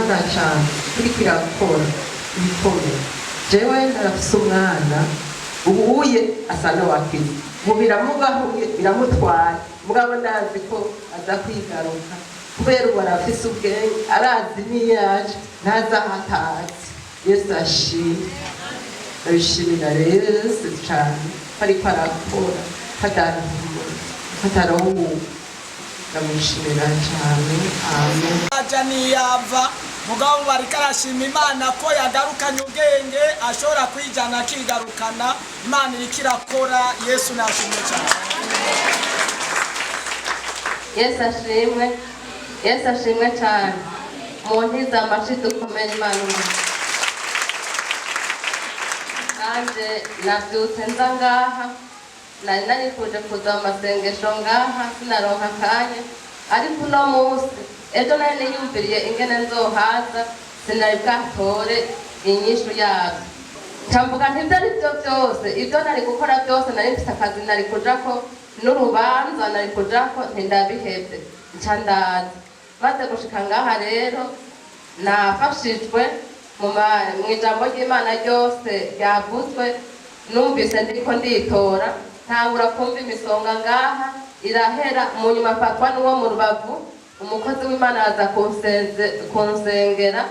Ndabona cyane iriko irakora ibikomeye. Jewe narafise umwana, ubu uye asa n'uwakize, ubu biramubaho, biramutwaye, mugabo ndazi ko aza kwigaruka kubera ubu arafise ubwenge, arazi n'iyaje, ntazi aho atazi. Yesu ashimwe. Ndabishimira rero cyane ko ariko arakora, kataruhuka. Ndamushimira cyane. Amen. Aja niyava, mugabo bariko arashima Imana ko yagarukanye ubwenge, ashobora kwijana akigarukana. Imana iriko irakora. Yesu nashimwe cyane. Yesu ashimwe, Yesu ashimwe cyane. Mu ntiza amashi dukomere Imana umwe. Nanjye nabyutse nza ngaha, nari narifuje kuza mu masengesho ngaha, sinaronka akanya. Ariko uno munsi, ejo nari niyumviriye ingene nzohaza, sinari bwatore inyishu yabyo. Nca mvuga nti ibyo ari byo byose, ibyo nari gukora byose, nari mfise akazi nari kujako n'urubanza nari kujako, ntindabihevye, nca ndaza. Maze gushika ngaha rero, nafashijwe mu ijambo ry'Imana ryose ryavuzwe. Numvise ndiko nditora, ntangura kumva imisonga ngaha, irahera. Mu nyuma afatwa n'uwo mu rubavu, umukozi w'Imana aza kunsengera,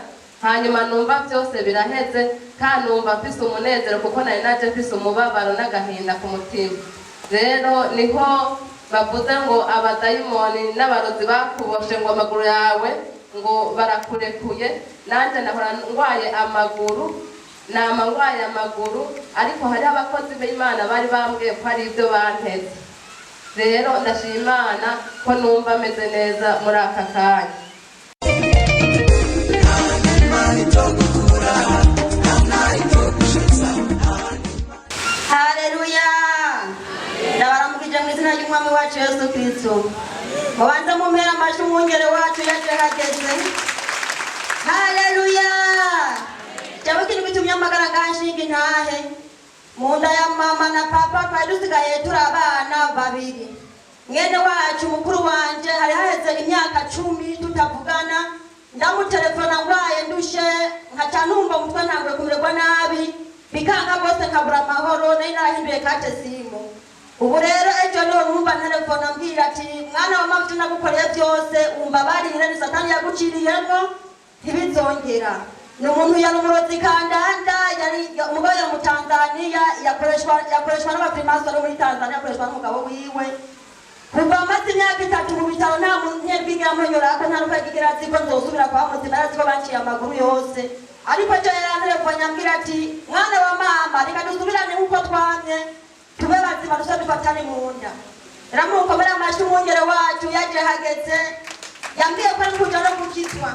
hanyuma numva byose biraheze, kandi numva mfise umunezero kuko nari naje mfise umubabaro n'agahinda ku mutima. Rero niho bavuze ngo abadayimoni n'abarozi bakuboshe ngo amaguru yawe, ngo barakurekuye. Nanjye nahora ndwaye amaguru, nama ndwaye amaguru, ariko hariho abakozi b'Imana bari bambwiye ko ari ibyo banteze. Rero ndashima Imana ko numva ameze neza muri aka kanya. Haleluya! Ndabaramukije mu izina ry'Umwami wacu Yesu Kristo. Mubanze mumpera amashyi umwungere wacu yaje hageze. Haleluya! Jewe ikintu gitumye amagara nganshinga intahe, mu nda ya mama na papa twari dusigaye turi abana babiri. Mwene wacu mukuru wanje hari haheze imyaka 10 tutavugana. Ndamutelefona ngwaye, ndushe, nkaca numva umutwe ntanguye kumererwa nabi, bikanka rwose, nkabura amahoro. Nari narahinduye carte SIM. Ubu rero ejo niho numva telefone ambwira ati: "Mwana wa mama, ivyo nagukoreye byose umbabarire, ni Satani yaguciriyemo, ntibizongera." Ni umuntu yari umurozi kandanda, yari umugabo, yari mu Tanzania, yakoreshwa n'abafrimasoni muri Tanzania, yakoreshwa n'umugabo wiwe. Kuva amaze imyaka 3 mu bitaro, nta muntu ntiyabwigera amunyorako, nta n'uko yabwigera azi ko nzosubira kwa muzima. Yari azi ko banciye amaguru yose. Ariko ejo yarantelefone ambwira ati: "Mwana wa mama, reka dusubirane nk'uko twamye, tube bazima, dusubire dufatane mu nda." Ramukomera amashyi umwungere wacu yaje hageze. Yambwiye ko ari kuja no gukizwa.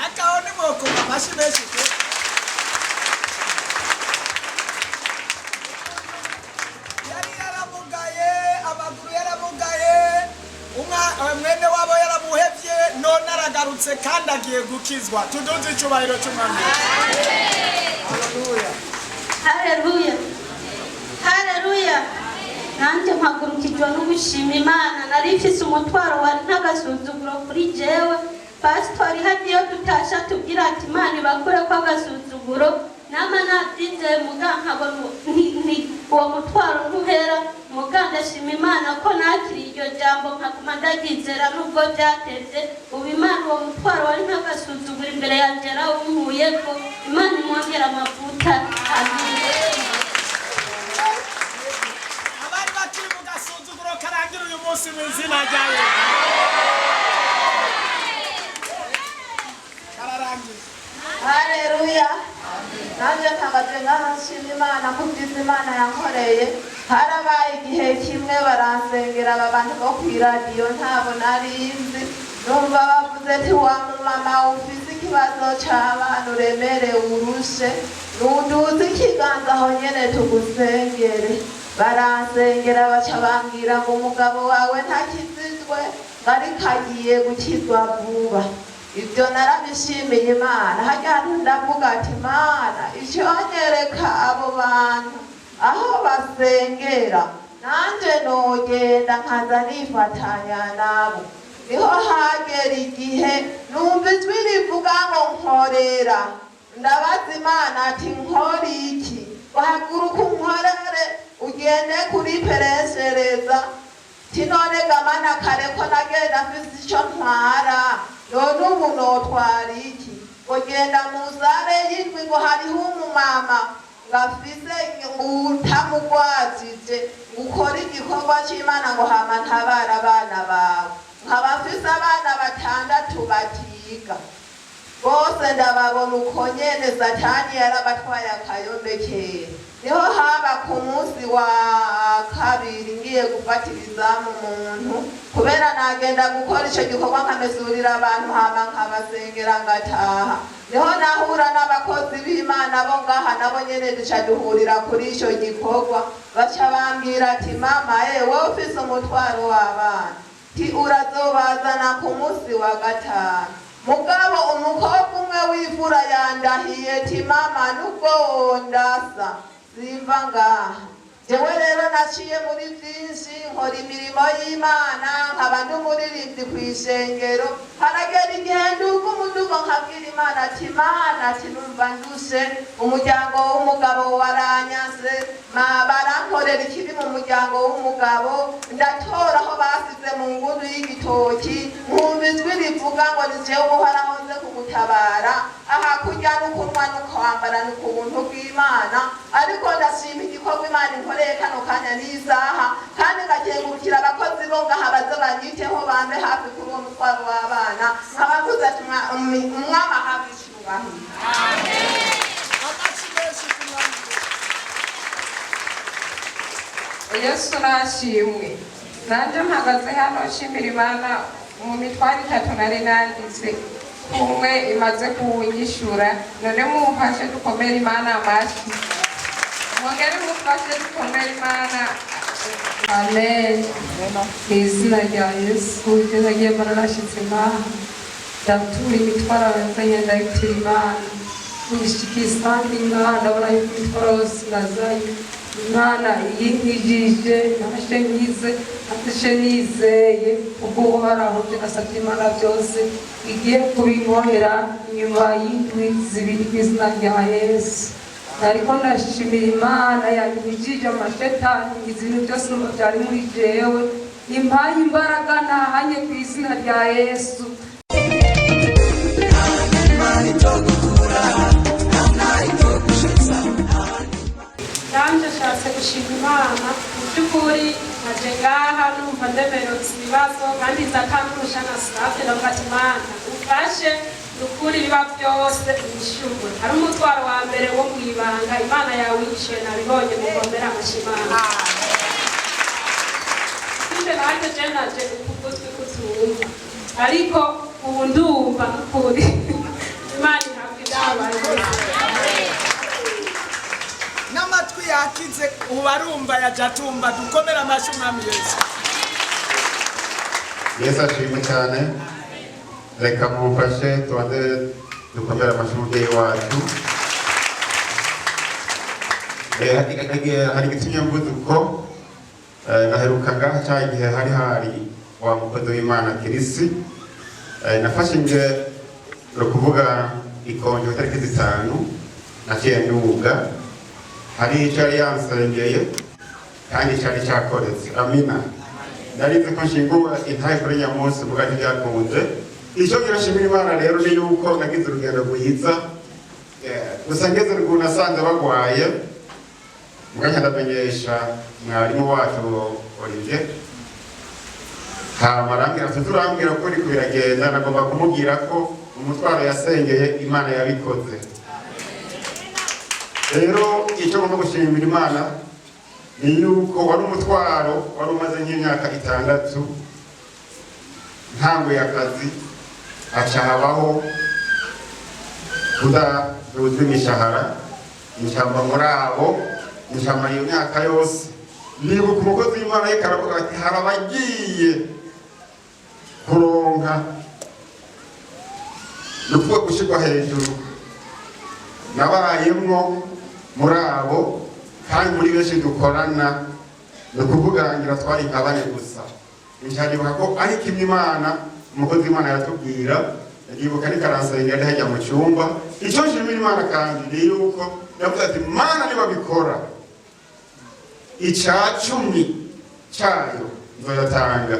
Akaho nimwokoma amashyi menshi pe. Yari yaramugaye amaguru, yaramugaye, mwene wabo yaramuhevye, none aragarutse kandi agiye gukizwa. Tuduze icubahiro c'Umwami. Haleluya! Haleluya, haleluya! Nanjye mpagurukijwe no gushima Imana. Nari mfise umutwaro wari nk'agasuzuguro kuri jewe. Pasitori hagiye dutasha tubwira ati: "Imana ibakure ko agasuzuguro." Nama nabyizeye, muga nkabona uwo mutwaro ntuhera. Muga ndashima Imana ko nakiriye iryo jambo, nkaguma ndaryizera nubwo byatevye. Ubu Imana uwo mutwaro wari nk'agasuzuguro imbere yanjye yarawunkuyeko. Imana imwongera amavuta. Amen. Abari bakiri mu gasuzuguro karangira uyu munsi mu izina rya Yesu. Kararangiye. Haleluya! Nanjye mpagaze ngaha nshima Imana ku byiza Imana yankoreye. Harabaye igihe kimwe baransengera, aba bantu bo ku iradiyo, ntabo nari nzi. Numva bavuze ati: "Wa mumama ufise ikibazo c'abana, uremerewe, urushe, nunduze ikiganza aho nyene tugusengere." Baransengera, baca bambwira ngo umugabo wawe ntakizizwe, ariko agiye gukizwa vuba. Ibyo narabishimiye Imana. Harya hantu ndavuga ati: "Imana icyonyereka abo bantu aho basengera, nanjye nogenda nkaza nifatanya nabo." Niho hagera igihe numva ijwi rivuga ngo nkorera. Ndabaza Imana ati nkora iki? Wahaguruka unkorere, ugende kuri pereshereza. Tinone gamana kare ko nagenda mfise ico ntwara, none ubu notwara iki? Ngo genda mu sare y'indwi, ngo hariho umumama ngo afise utamugwajije, ngo ukore igikorwa c'Imana, ngo hama ntabara abana bawe. Nkaba mfise abana batandatu batiga bose, ndababona uko nyene Satani yarabatwaye akayomekera. Niho haba ku munsi wa kabiri ngiye gufata ibizamu umuntu, kubera nagenda gukora ico gikorwa nkamesurira abantu, hama nkabasengera ngataha. Niho nahura n'abakozi b'Imana bo ngaha, nabo nyene duca duhurira kuri ico gikorwa. Baca bambwira ati mama, wowe ufise umutwaro w'abana, ti urazobazana ku munsi wa gatanu. Mugabo umukobwa umwe w'imfura yandahiye ti mama, nubwo wondasa simva ngaha. Jewe rero naciye muri byinshi, nkora imirimo y'Imana, nkaba n'umuririmbyi kw'ishengero. Haragera igihe nduga umudugo, nkabwira Imana ati Mana, ati numva ndushe, umuryango w'umugabo waranyanse, barankorera ikibi mu muryango w'umugabo. Ndatora aho basize mu ngundu y'igitoki, nkumva ijwi rivuga ngo ni jewe Uhoraho nze kugutabara. Aha kurya n'ukunywa n'ukwambara ni ku buntu bw'Imana. Ariko ndashima igikorwa Imana inkoreye kano kanya n'isaha, kandi ngakengurukira abakozi bo ngaha baze banyiteho, bambe hafi kuri uwo mutwaro w'abana. Nkaba mvuze ati umwami ahabwe icubahiro. Amashyi menshi ku Mwami Yesu. Yesu nashimwe. Nanjye mpagaze hano nshimira Imana mu mitwaro itatu nari nanditse, kumwe imaze kuwunyishura. None mumfashe dukomere Imana amashyi, mwongere mufashe dukomere Imana. Amen. Mu izina rya Yesu, ibyo nagiye mbona nashyitse ngaha, ndatura imitwaro yazanye, ndayitura Imana. Nishikisanga ngaha, ndabona yuko imitwaro yose nazanye Imana iyinkijije, ntashe nkize, ntashe nizeye ubwo Uhoraho ibyo nasabye Imana byose igiye kubinkorera nyuma y'indwi 2 mu izina rya Yesu. Ariko ndashimira Imana yanyigije amashetani, ibintu byose numva byari muri jewe, impaye imbaraga ntahanye ku izina rya Yesu. Nanjye nshatse gushima Imana. Mu by'ukuri naje ngaha numva ndemerewe ibibazo, kandi nza kankurusha na sirate. Ndavuga ati Imana umfashe, ni ukuri biba byose unyishyure. Hari umutwaro wa mbere wo mu ibanga Imana yawe yishyuye, nabibonye, mukomere amashyi Imana. Sibyo, nanjye je naje ukugutwi kutumva, ariko ubu ndumva n'ukuri. Imana ihabwa ibyabaye. N'amatwi yakize, ubu arumva, yaja atumva. Dukomere amashyi Umwami Yesu. Yesu ashimwe cyane. Reka mumfashe tubanze dukomere amashyi umubyeyi wacu. Hari igitumye mvuze uko, naheruka ngaha cya gihe hari hari wa mukozi w'Imana Kirisi. Nafashe nge ni ukuvuga ikonjo itariki 5, naciye nduga, hari icyo yari yansengeye kandi cyari cyakoretse. Amina. Nari nzi ko nshingura intahe kuri nyamunsi, muga ntibyakunze. Icyo ngirashimira Imana rero ni yuko nagize urugendo rwiza. Gusa ngeze ruguru nasanze bagwaye, muganya ndamenyesha mwarimu wacu Olivier, hama arambwira ati turambwira ko uriko biragenda. Nagomba kumubwira ko umutwaro yasengeye Imana yabikoze. Rero icyo ngomba gushimira Imana ni yuko wari umutwaro wari umaze nk'imyaka 6 ntanguye akazi, haca habaho kudahuzwa imishahara, nshamba muri abo nshamba iyo myaka yose. Nibuka umukozi w'Imana ariko aravuga ati hari abagiye kuronka, ni ukuvuga gushyirwa hejuru. Nabayemwo muri abo, kandi muri benshi dukorana, ni ukuvuga ngira twari nka bane gusa. Nshanibuka ko ariko imwe Imana Umukozi w'Imana yatubwira, ndibuka ariko aransengera ndi hajya mu cyumba. Icyo nshimira Imana kandi ni yuko yavuze ati: "Mana, nibabikora, 10% cyayo nzoyatanga."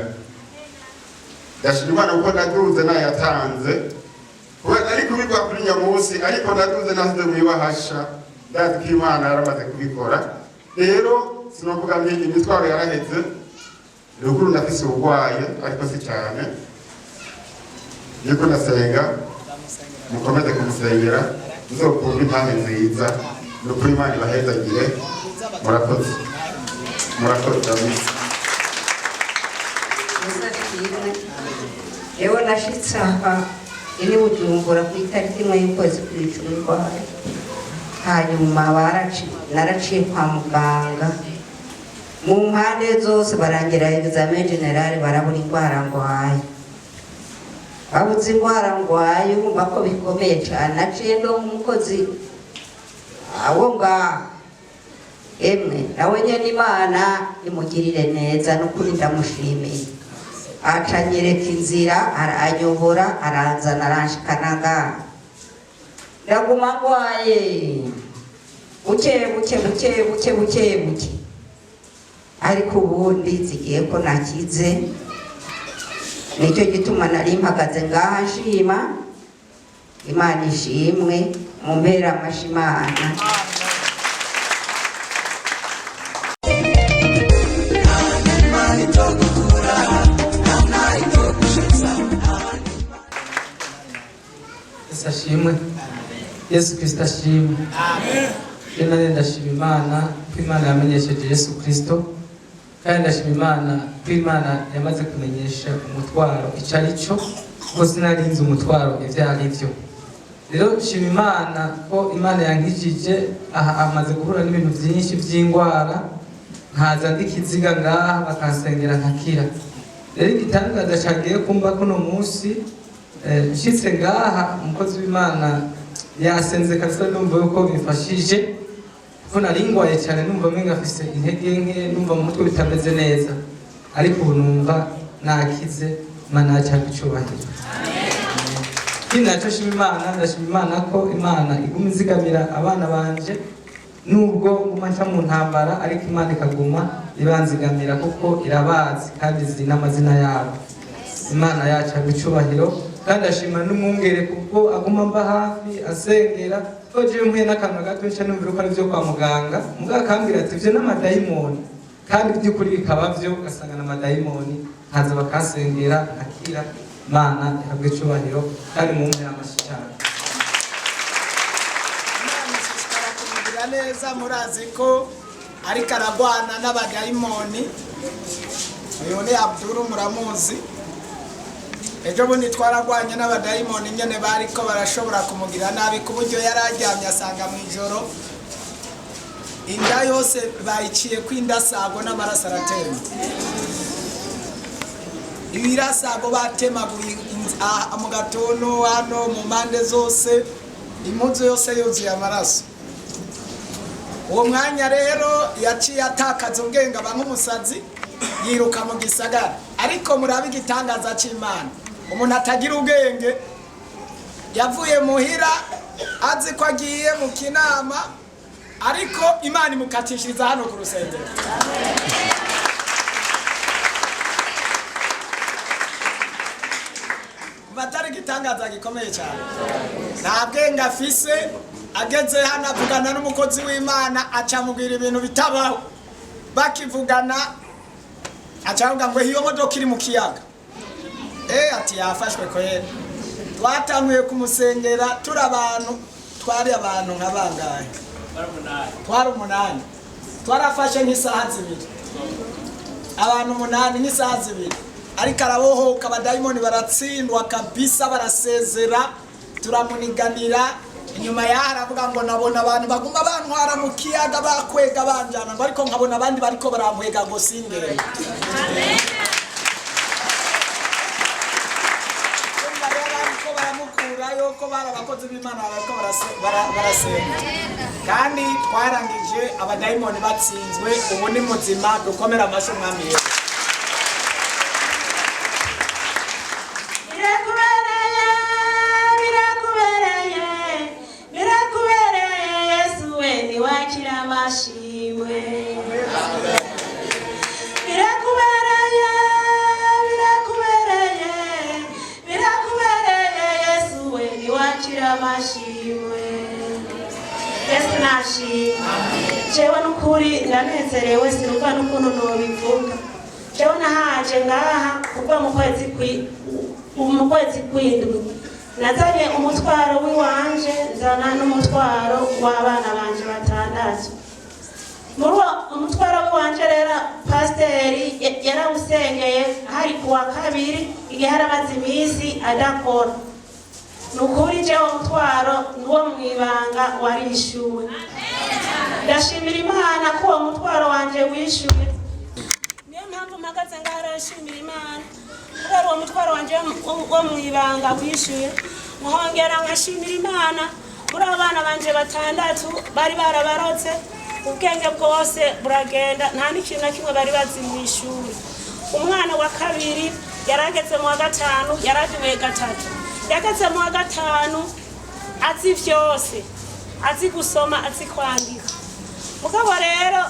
Ndashima Imana kuko naduze nayatanze, kubera nari kubikora kuri nyamunsi, ariko naduze nasize mu ibahasha, ndazi ko Imana yaramaze kubikora. Rero sinovuga nti imitwaro yaraheze. Ruguru ndafise uburwayi, ariko si cyane. Niko ndasenga, mukomeze kumusengera, nzokumva intahe nziza. Ni ukuri, Imana ibahezagire. Murakoze, murakoze kabisa. Yesu. Yewe, nashitse aha ini Bujumbura ku itariki 1 y'ukwezi kw'icumi ndwaye. Hanyuma naraciye kwa muganga mu mpande zose, barangira examen général, barabura indwara ngwaye. Babuze indwara ngwaye, urumva ko bikomeye cane. Naciye ndonka umukozi abo ngaha, emwe nawe nyene Imana imugirire neza, n'ukuri ndamushimiye. Aca anyereka inzira, aranyobora, aranzana, aranshikana ngaha. Ndaguma ngwaye buke buke buke buke buke buke, ariko ubundi zigiye ko nakize. Nicyo gituma nari mpagaze ngaha nshima Imana. Ishimwe, mumpera amashi Imana. Yesu ashimwe, Yesu Kristo ashimwe. Rero nanjye ndashima Imana ko Imana yamenyesheje Yesu Kristo, kandi ndashima Imana ko Imana yamaze kumenyesha umutwaro icyo ari cyo, kuko sinari nzi umutwaro ibyo ari byo. Rero nshima Imana ko Imana yankijije. Aha amaze guhura n'ibintu byinshi by'indwara, nkaza ndi kiziga ngaha bakansengera nkakira. Rero igitangaza cyagiye kumba kuno munsi, nshitse ngaha, umukozi w'Imana yasenze kabisa, numva yuko bifashije, kuko nari ngwaye cyane, numva umenga afise intege nke, numva mu mutwe bitameze neza, ariko ubu numva nakize. Imana yacu icyubahiro. Ikindi nacyo nshima Imana, ndashima Imana ko Imana iguma izigamira abana banje, nubwo nguma nca mu ntambara, ariko Imana ikaguma ibanzigamira, kuko irabazi kandi izi n'amazina yabo. Imana yacu icyubahiro. Kandi ashima n'umwungere kuko aguma mba hafi asengera, ko jewe mpuye n'akantu gato nca numvira ko ari byo kwa muganga, muganga akambwira ati ivyo n'amadayimoni, kandi by'ukuri bikaba byo, ugasanga n'amadayimoni, nkaza bakansengera nkakira. Imana ihabwe icyubahiro kandi mumpe amashyi cyane. Imana ishishikara kumugirira neza. Murazi ko ariko aragwana n'abadayimoni. Uyu ni Abduru, muramuzi. Ejo bundi twaragwanye n'abadayimoni nyene, bariko barashobora kumugira nabi, ku buryo yari aryamye asanga mu ijoro inda yose bayiciye ko indasago n'amaraso aratemba, ibirasago batemaguye mu gatuntu hano mu mpande zose, impuzu yose yuzuye amaraso. Uwo mwanya rero yaciye atakaza ubwenge, aba nk'umusazi, yiruka mu gisagara. Ariko murabe igitangaza cy'Imana: umuntu atagira ubwenge yavuye muhira azi ko agiye mu kinama, ariko Imana imukatishiriza hano ku rusengero. Batari igitangaza gikomeye cyane. Nta bwenge afise, ageze hano avugana n'umukozi w'Imana, acamubwira ibintu bitabaho. Bakivugana aca avuga ngo iyo modoka iri mu kiyaga. Ati yafashwe kwera. Twatanguye kumusengera turi abantu, twari abantu nka bangahe? Twari 8. Twarafashe nk'isaha 2, abantu 8, nk'isaha 2, ariko arabohoka, abadayimoni baratsindwa kabisa, barasezera, turamuniganira. Inyuma yaho aravuga ngo nabona abantu baguma bantwara mu kiyaga, bakwega banjana, ngo ariko nkabona abandi bariko barankwega ngo singere. Urumva rero bariko baramukurayo ko bari abakozi b'Imana, bariko barasenga, kandi twarangije abadayimoni batsinzwe. Ubu ni muzima. Dukomere amashyi Umwami Yesu. Amashimwe. Birakubereye, birakubereye, birakubereye Yesu we, niwakira amashimwe. Yesu nashimwe. Jewe n'ukuri ndanezerewe, sinumva n'ukuntu nobivuga. Jewe nahaje ngaha kuva mu kwezi kw'indwi, nazanye umutwaro w'iwanje, nzana n'umutwaro w'abana banje batandatu. Muri uwo umutwaro w'iwanje rero, pasiteri yarawusengeye hari ku wa kabiri, igihe haramaze iminsi adakora. Ni ukuri jewe umutwaro n'uwo mwibanga warishyuwe. Ndashimira Imana ko uwo mutwaro wanje wishyuwe. Niyo mpamvu mpagaze ngaha rero nshimira Imana kubera uwo mutwaro wanje wo mwibanga wishyuye. Nkongera nkashimira Imana muri abo bana banje batandatu bari barabarotse, ubwenge bwose buragenda, nta n'ikintu na kimwe bari bazi mu ishuri. Umwana wa kabiri yarageze mu wa gatanu, yaraduwe gatatu, yageze mu wa gatanu azi vyose, azi gusoma, azi kwandika. Mugabo rero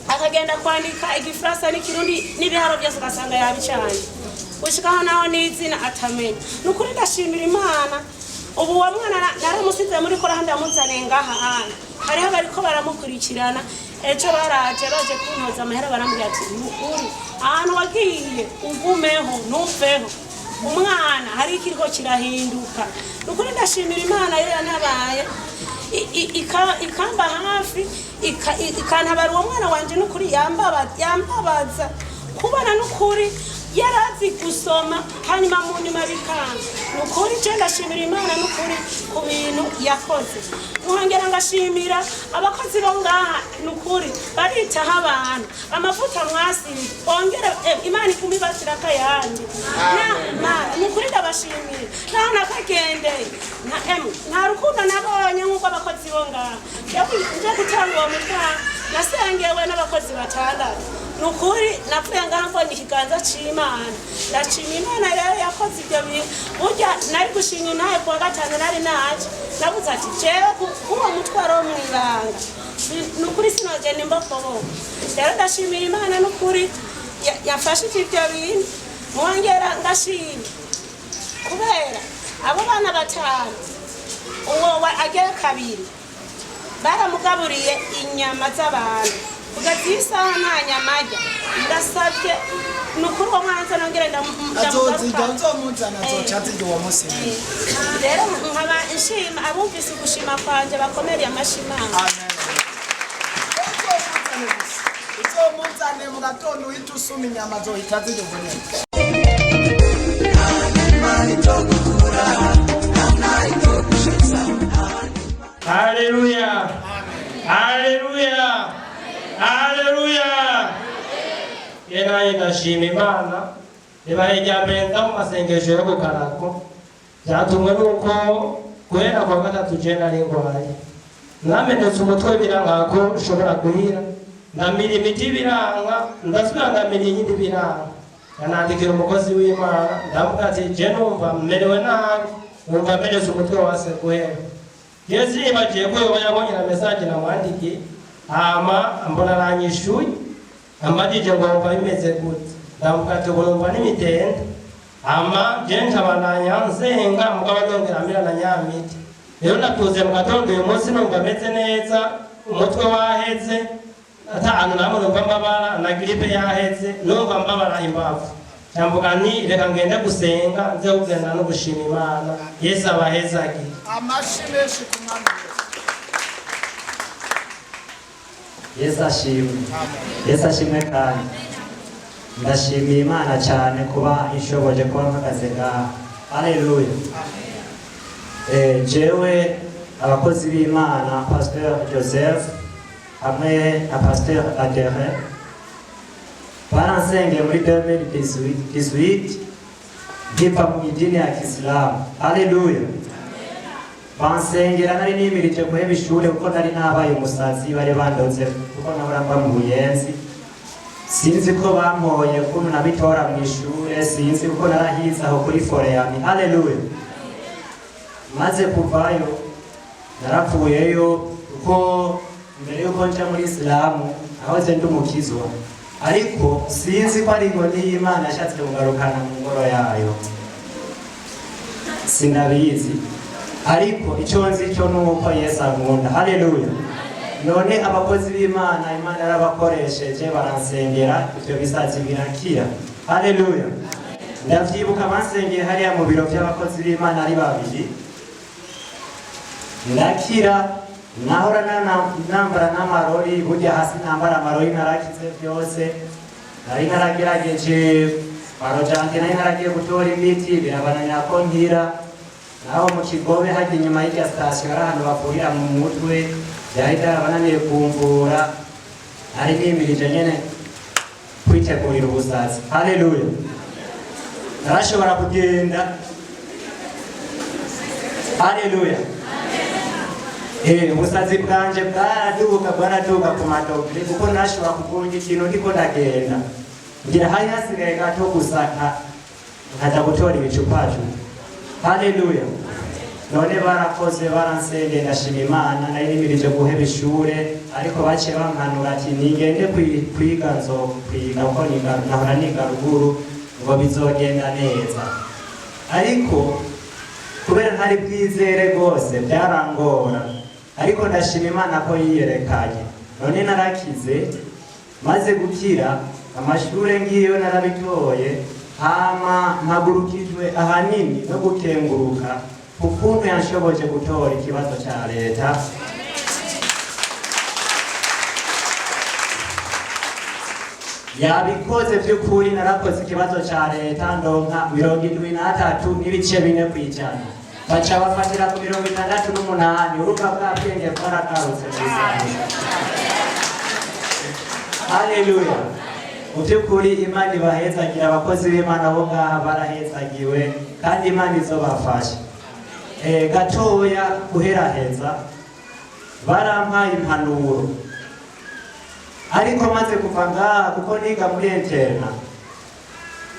akagenda kwandika igifaransa n'ikirundi n'ibiharo byose ugasanga yabicanye, gushikaho naho n'izina atamenya. Ni ukuri ndashimira Imana. Ubu uwo mwana naramusize muri koraha, ndamuzaniye ngaha hantu hariho bariko baramukurikirana. Ejo baraje, baje kuntoza amahera, barambwira ati: "Ni ukuri ahantu wagiye ugumeho, ntuveho, umwana hari ikiriko kirahinduka." Ni ukuri ndashimira Imana yo yantabaye, ikamba hafi, ikantabara uwo mwana wanje. N'ukuri yambabaza kubona n'ukuri yarazi gusoma, hanyuma mu nyuma bikanga. Ni ukuri je ndashimira Imana n'ukuri ku bintu yakoze. Nkongera ngashimira abakozi bo ngaha. Ni ukuri baritaho abantu. Amavuta mwasize bongere, Imana igume ibashirako ayandi. Ni ukuri ndabashimira. Naho nakagendeye nta rukundo nabonye nk'uko abakozi bo ngaha. Nje gutanga uwo mutwaro, nasengewe n'abakozi batandatu. Ni ukuri napfuye ngaha mbonye ikiganza c'Imana. Ndashima Imana rero yakoze ibyo bintu. Burya nari gushinga intahe kuwa gatanu, nari naje nabuze ati jewe k'uwo mutwaro wo mw'ibanga, ni ukuri sinogenda imbokoboko. Rero ndashimira Imana n'ukuri yafashije ibyo bintu. Mwongera ngashima kubera abo bana batanu, uwo agera kabiri baramugaburiye inyama z'abantu, kugeza iyi saha nta nyama arya. Ndasabye ni ukuri uwo mwana nongere Azozirya. ndamugaruka. Nzomuzana, azoca azirya uwo munsi nyene. Rero nkaba nshima. Abumvise ugushima kwanje bakomereye amashi Imana. Uzomuzane gusa, uzomuzane mu gatondo, uhita usuma inyama, azohita azirya ubwo nyene. Haleluya! Haleluya! Haleluya! Ye nanjye ndashima Imana. Ribaye irya mbere nza mu masengesho yo ku karago. Byatumwe nuko guhera kuwa gatatu je nari ngwaye. Namenetse umutwe biranka ko ushobora guhira. Ndamira imiti biranka, ndasubira ndamira iyindi biranka. Nandikira umukozi w'Imana, ndavuga ati je numva merewe nabi, numva menetse umutwe wase guhera. Yesu yibagiye ko yoba yabonye na message namwandikiye, hama mbona aranyishuye, ambajije ngo wumva bimeze gute, ndavuga ati ubu numva n'imitende. Hama je nkabandanya nsenga, mugabo ndongera amira na nyamiti. Rero natuze mu gatondo uyu munsi numva meze neza, umutwe waheze, ata hantu namwe numva mbabara, na grippe yaheze, numva mbabara imbavu. Ndavuga nti reka ngende gusenga, nze kugenda no gushima Imana. Yesu abahezagire. Amashi menshi ku Mwami Yesu. Yesu ashimwe! Yesu ashimwe! Kandi ndashimiye Imana cyane kuba inshoboje kuba mpagaze ngaha. Haleluya! Jewe abakozi b'Imana Pasteur Joseph hamwe na Pasteur Adere baransengeye muri 2018 nkiva mu idini ya Kisilamu. Haleluya! Bansengera nari nimirije guheba ishure kuko nari nabaye umusazi, bari bandoze kuko nahora mba mu Buyenzi. Sinzi ko bampoye ukuntu nabitora mu ishure, sinzi kuko narahize aho kuri foreyami. Haleluya! Maze kuvayo, naravuyeyo kuko Mbere yuko nja muri Isilamu nahoze ndi umukizwa, ariko sinzi ko ari inkoni y'Imana yashatse kugarukana mu ngoro yayo, sinabizi, ariko icyo nzi cyo ni uko Yesu ankunda. Haleluya! None abakozi b'Imana, Imana yarabakoresheje baransengera, ibyo bisazi birakira. Haleluya! Ndavyibuka bansengeye hariya mu biro by'abakozi b'Imana ari babiri, ndakira. Nahora nambara n'amarori, burya hasi nambara amarori, narakize byose. Nari naragerageje barojante, nari naragiye gutora imiti birabananira ko nkira. Naho mu Kigobe hajya inyuma y'irya sitasiyo hari ahantu bavurira mu mutwe, byari byarabananiye kumvura. Nari nimirije nyene kwitegurira ubusazi. Haleluya! Narashobora kugenda. Haleluya! Ubusazi bwanje bwaraduka, bwaraduka ku madogere, kuko narashobora kugunga ikintu ndiko ndagenda, ngira hari hasigaye gato gusa nkaja gutora ibicupacu. Haleluya! None barakoze, baransengeye, ndashima Imana. Nari nimirije guheba ishure, ariko baciye bampanura ati ningende kwiga, nzokwiga kuko nahora niga ruguru, ngo bizogenda neza. Ariko kubera ntari bwizere rwose byarangora, ariko ndashima Imana ko yiyerekanye. None narakize. Maze gukira, amashure ngiyo narabitoye. Hama mpagurukijwe ahanini no gukenguruka ukuntu yanshoboje gutora ikibazo ca leta. Yabikoze by'ukuri. Narakoze ikibazo ca leta, ndonka 73.4%, baca bafatira ku 68. Urumva bwa bwenge bwaragarutse mw'isanga. Haleluya! Mu by'ukuri Imana ibahezagira. Abakozi b'Imana bo ngaha barahezagiwe, kandi Imana izobafasha. Gatoya guheraheza, barampaye impanuro, ariko maze kuva ngaha, kuko niga muri internat,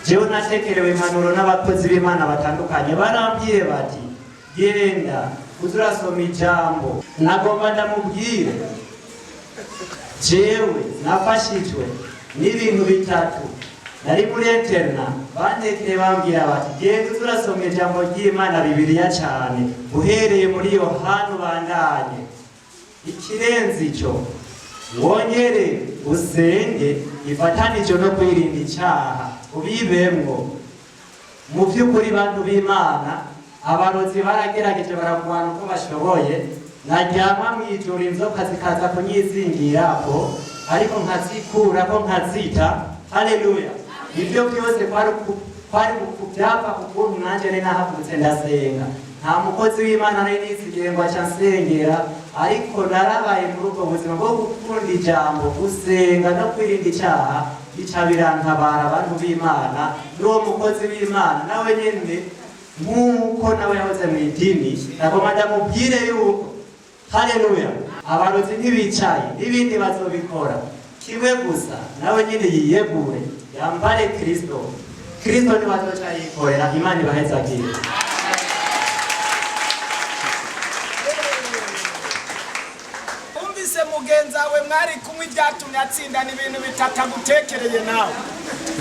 jewe natekerewe impanuro n'abakozi b'Imana batandukanye. Barambwiye bati: "Genda uze urasoma ijambo." Nagomba ndamubwire, jewe nafashijwe n'ibintu bitatu. Nari muri internat, bantekeye bambwira bati: "Genda uze urasoma ijambo ry'Imana, Bibiliya cyane, uhereye muri Yohana ubandanye. Ikirenze ico, wongere usenge ifatanije no kwirinda icyaha, ubibemwo." Mu by'ukuri, bantu b'Imana, abarozi baragerageje, baragwana uko bashoboye. Naryama mu ijoro inzoka zikaza kunyizingirako, ariko nkazikurako, nkazita. Haleluya! Ibyo byose kwari byava ku kuntu nanjye nari nahagurutse ndasenga. Nta mukozi w'Imana nari nisigiye ngo aca nsengera, ariko narabaye muri ubwo buzima bwo gukunda ijambo, gusenga no kwirinda icyaha, bica birantabara. Abantu b'Imana, n'uwo mukozi w'Imana nawe nyene, nk'uko nawe yahoze mu idini, nagomba ndamubwire yuko, haleluya, abarozi ntibicaye, n'ibindi bazobikora. Kimwe gusa, nawe nyine yiyegure, yambare Kristo. Kristo niwe azoca yikorera. Imana ibahezagire. Wumvise mugenzi wawe mwari kumwe ibyatumye atsinda n'ibintu bitatu agutekereye, nawe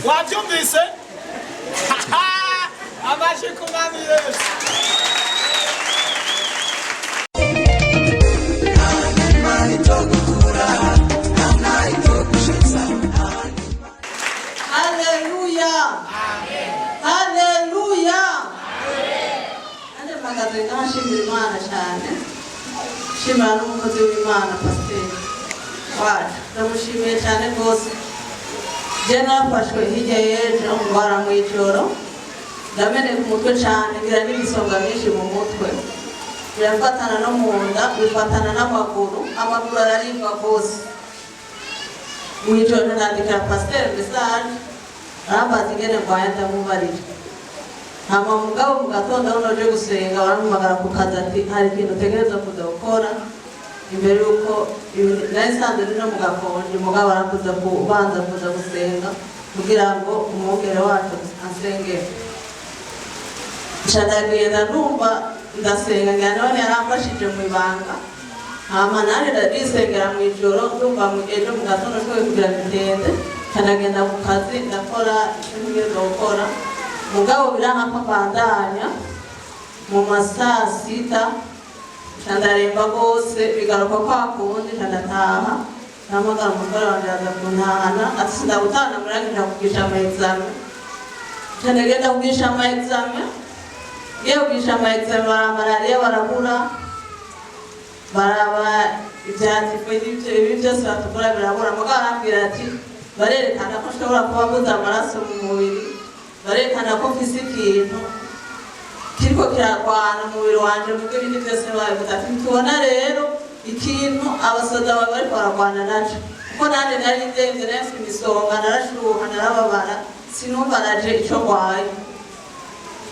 wabyumvise. Amashyi ku Mwami Yesu. Haleluya! Haleluya! Nanjye mpagaze ngaha nshimira Imana cyane, nshimira n'umukozi w'Imana pasiteri wacu, ndamushimiye cyane rwose. Je nafashwe hirya y'ejo, ndwara mu ijoro, ndameneka umutwe cyane, ngira n'imisonga myinshi mu mutwe, birafatana no mu nda, bifatana n'amaguru, amaguru araribwa rwose. Mu ijoro nandikira pasiteri message, arambaza ingene ndwaye, ndamubarira. Hama mugabo mu gatondo aho naje gusenga, barampamagara ku kazi ati: "Hari ikintu utegereza kuza gukora imbere y'uko." Nari nsanzwe ndi no mu gakonje, mugabo barakuza kubanza kuza gusenga kugira ngo umwungere wacu ansengere. Nca ndagenda, numva ndasenga, ngira none yaramfashije mu ibanga. Hama nanje ndisengera mu ijoro, ndumva ejo mu gatondo nshoboye kugira mitende, nca ku kazi, ndakora icyo ntegerezwa gukora. Mugabo biranka ko mbandanya. Mu masaa 6 nca ndaremba rwose, bigaruka kwa kundi, nca ndataha. Ndahamagara umugore wanje, aza kuntahana, ati: "Sindagutahana murangira kugisha ama examen." Nca ndagenda kugisha ama examen. Ngiye kugisha ama examen, bara malariya barabura, baraba ibya typhoïde, ibi byose batuvura birabura. Mugabo arambwira ati barerekana ko nshobora kuba mbuze amaraso mu mubiri, barerekana ko mfise ikintu kiriko kirarwana mu mubiri wanje. Mugo ibindi byose babivuze, ati tubona rero ikintu abasoda bawe bariko bararwana naco, kuko nanje nari ndemvye, nari mfise imisonga, narashuha, narababara, sinumva naje ico ngwaye.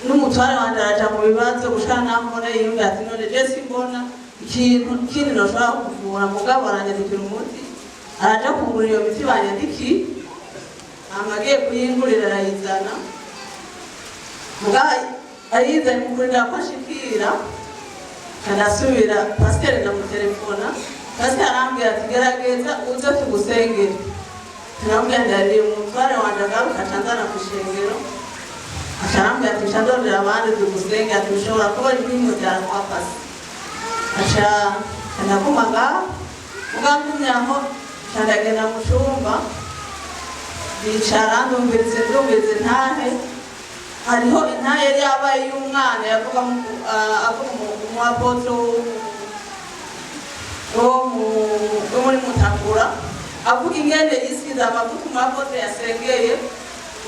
N'umutware wanje araja mu bibazo gushika naho mbona yiyumvira ati: "None je simbona ikintu kindi noshobora kuvura." Mugabo aranyandikira umuti, araja kugura iyo miti banyandikiye. Hama agiye kuyingurira, arayizana. Mugabo ayizanye, mu kurindira ko ashikira, ndasubira pasiteri, ndamutelefona. Pasiteri arambwira ati: "Gerageza uze tugusengere." Turamubwira, ndariye umutware wanje agaruka, aca nzana ku ishengero. Aca arambwira ati: "Nca ndondera abandi tugusenge." Ati: "Bishobora kuba ari kwimutira kwa pasi." Aca ndaguma ngaho. Mugabo ngumye aho, nca ndagenda mu cumba, ndicara, ndumviriza intahe. Hariho intahe yari yabaye y'umwana, yavuga avuga umu apôtre wo muri Mutakura, avuga ingene yisize amavuta umu apôtre yasengeye,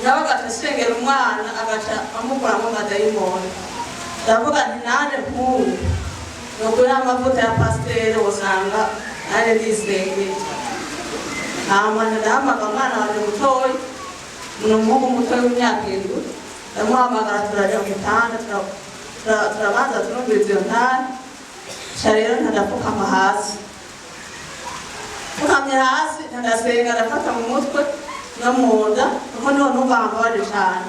nawe agaca asengera umwana, agaca amukuramo amadayimoni. Ndavuga nti nanje nk'ubu nukuri amavuta ya pasiteri usanga nanje ndisengeye. Hama ndahamagara umwana wanje mutoyi, ni umuhungu mutoyi w'imyaka 7. Ndamuhamagara, turaja mu gitanda, turabanza turumviriza iyo ntare. Nca rero ntadapfukama hasi, pfukamye hasi, ndasenga, ndafata mu mutwe no mu nda, kuko niho numva hambabaje cane.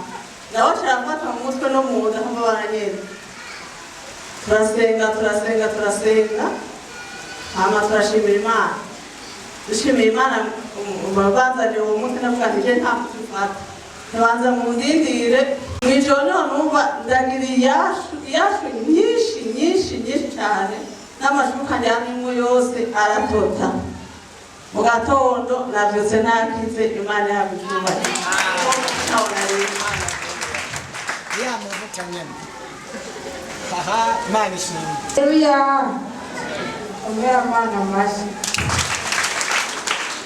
Nawe aca arafata mu mutwe no mu nda, nkambabara nyene. Turasenga, turasenga, turasenga, hama turashimira Imana. Dushimiye Imana, banzaniye uwo muti. Ndavuga nti je nta muti mfata, ntibanza mundindire. Mw'ijoro niho numva ndagira iyashu, iyashu nyinshi nyinshi nyinshi cane, n'amashuka ndyamyemwo yose aratota. Mu gatondo navyutse nakize. Imana yaba icyubahiro. Ya mavuta nyene, haha, Imana ishimwe. Haleluya! Omera mwana amashyi.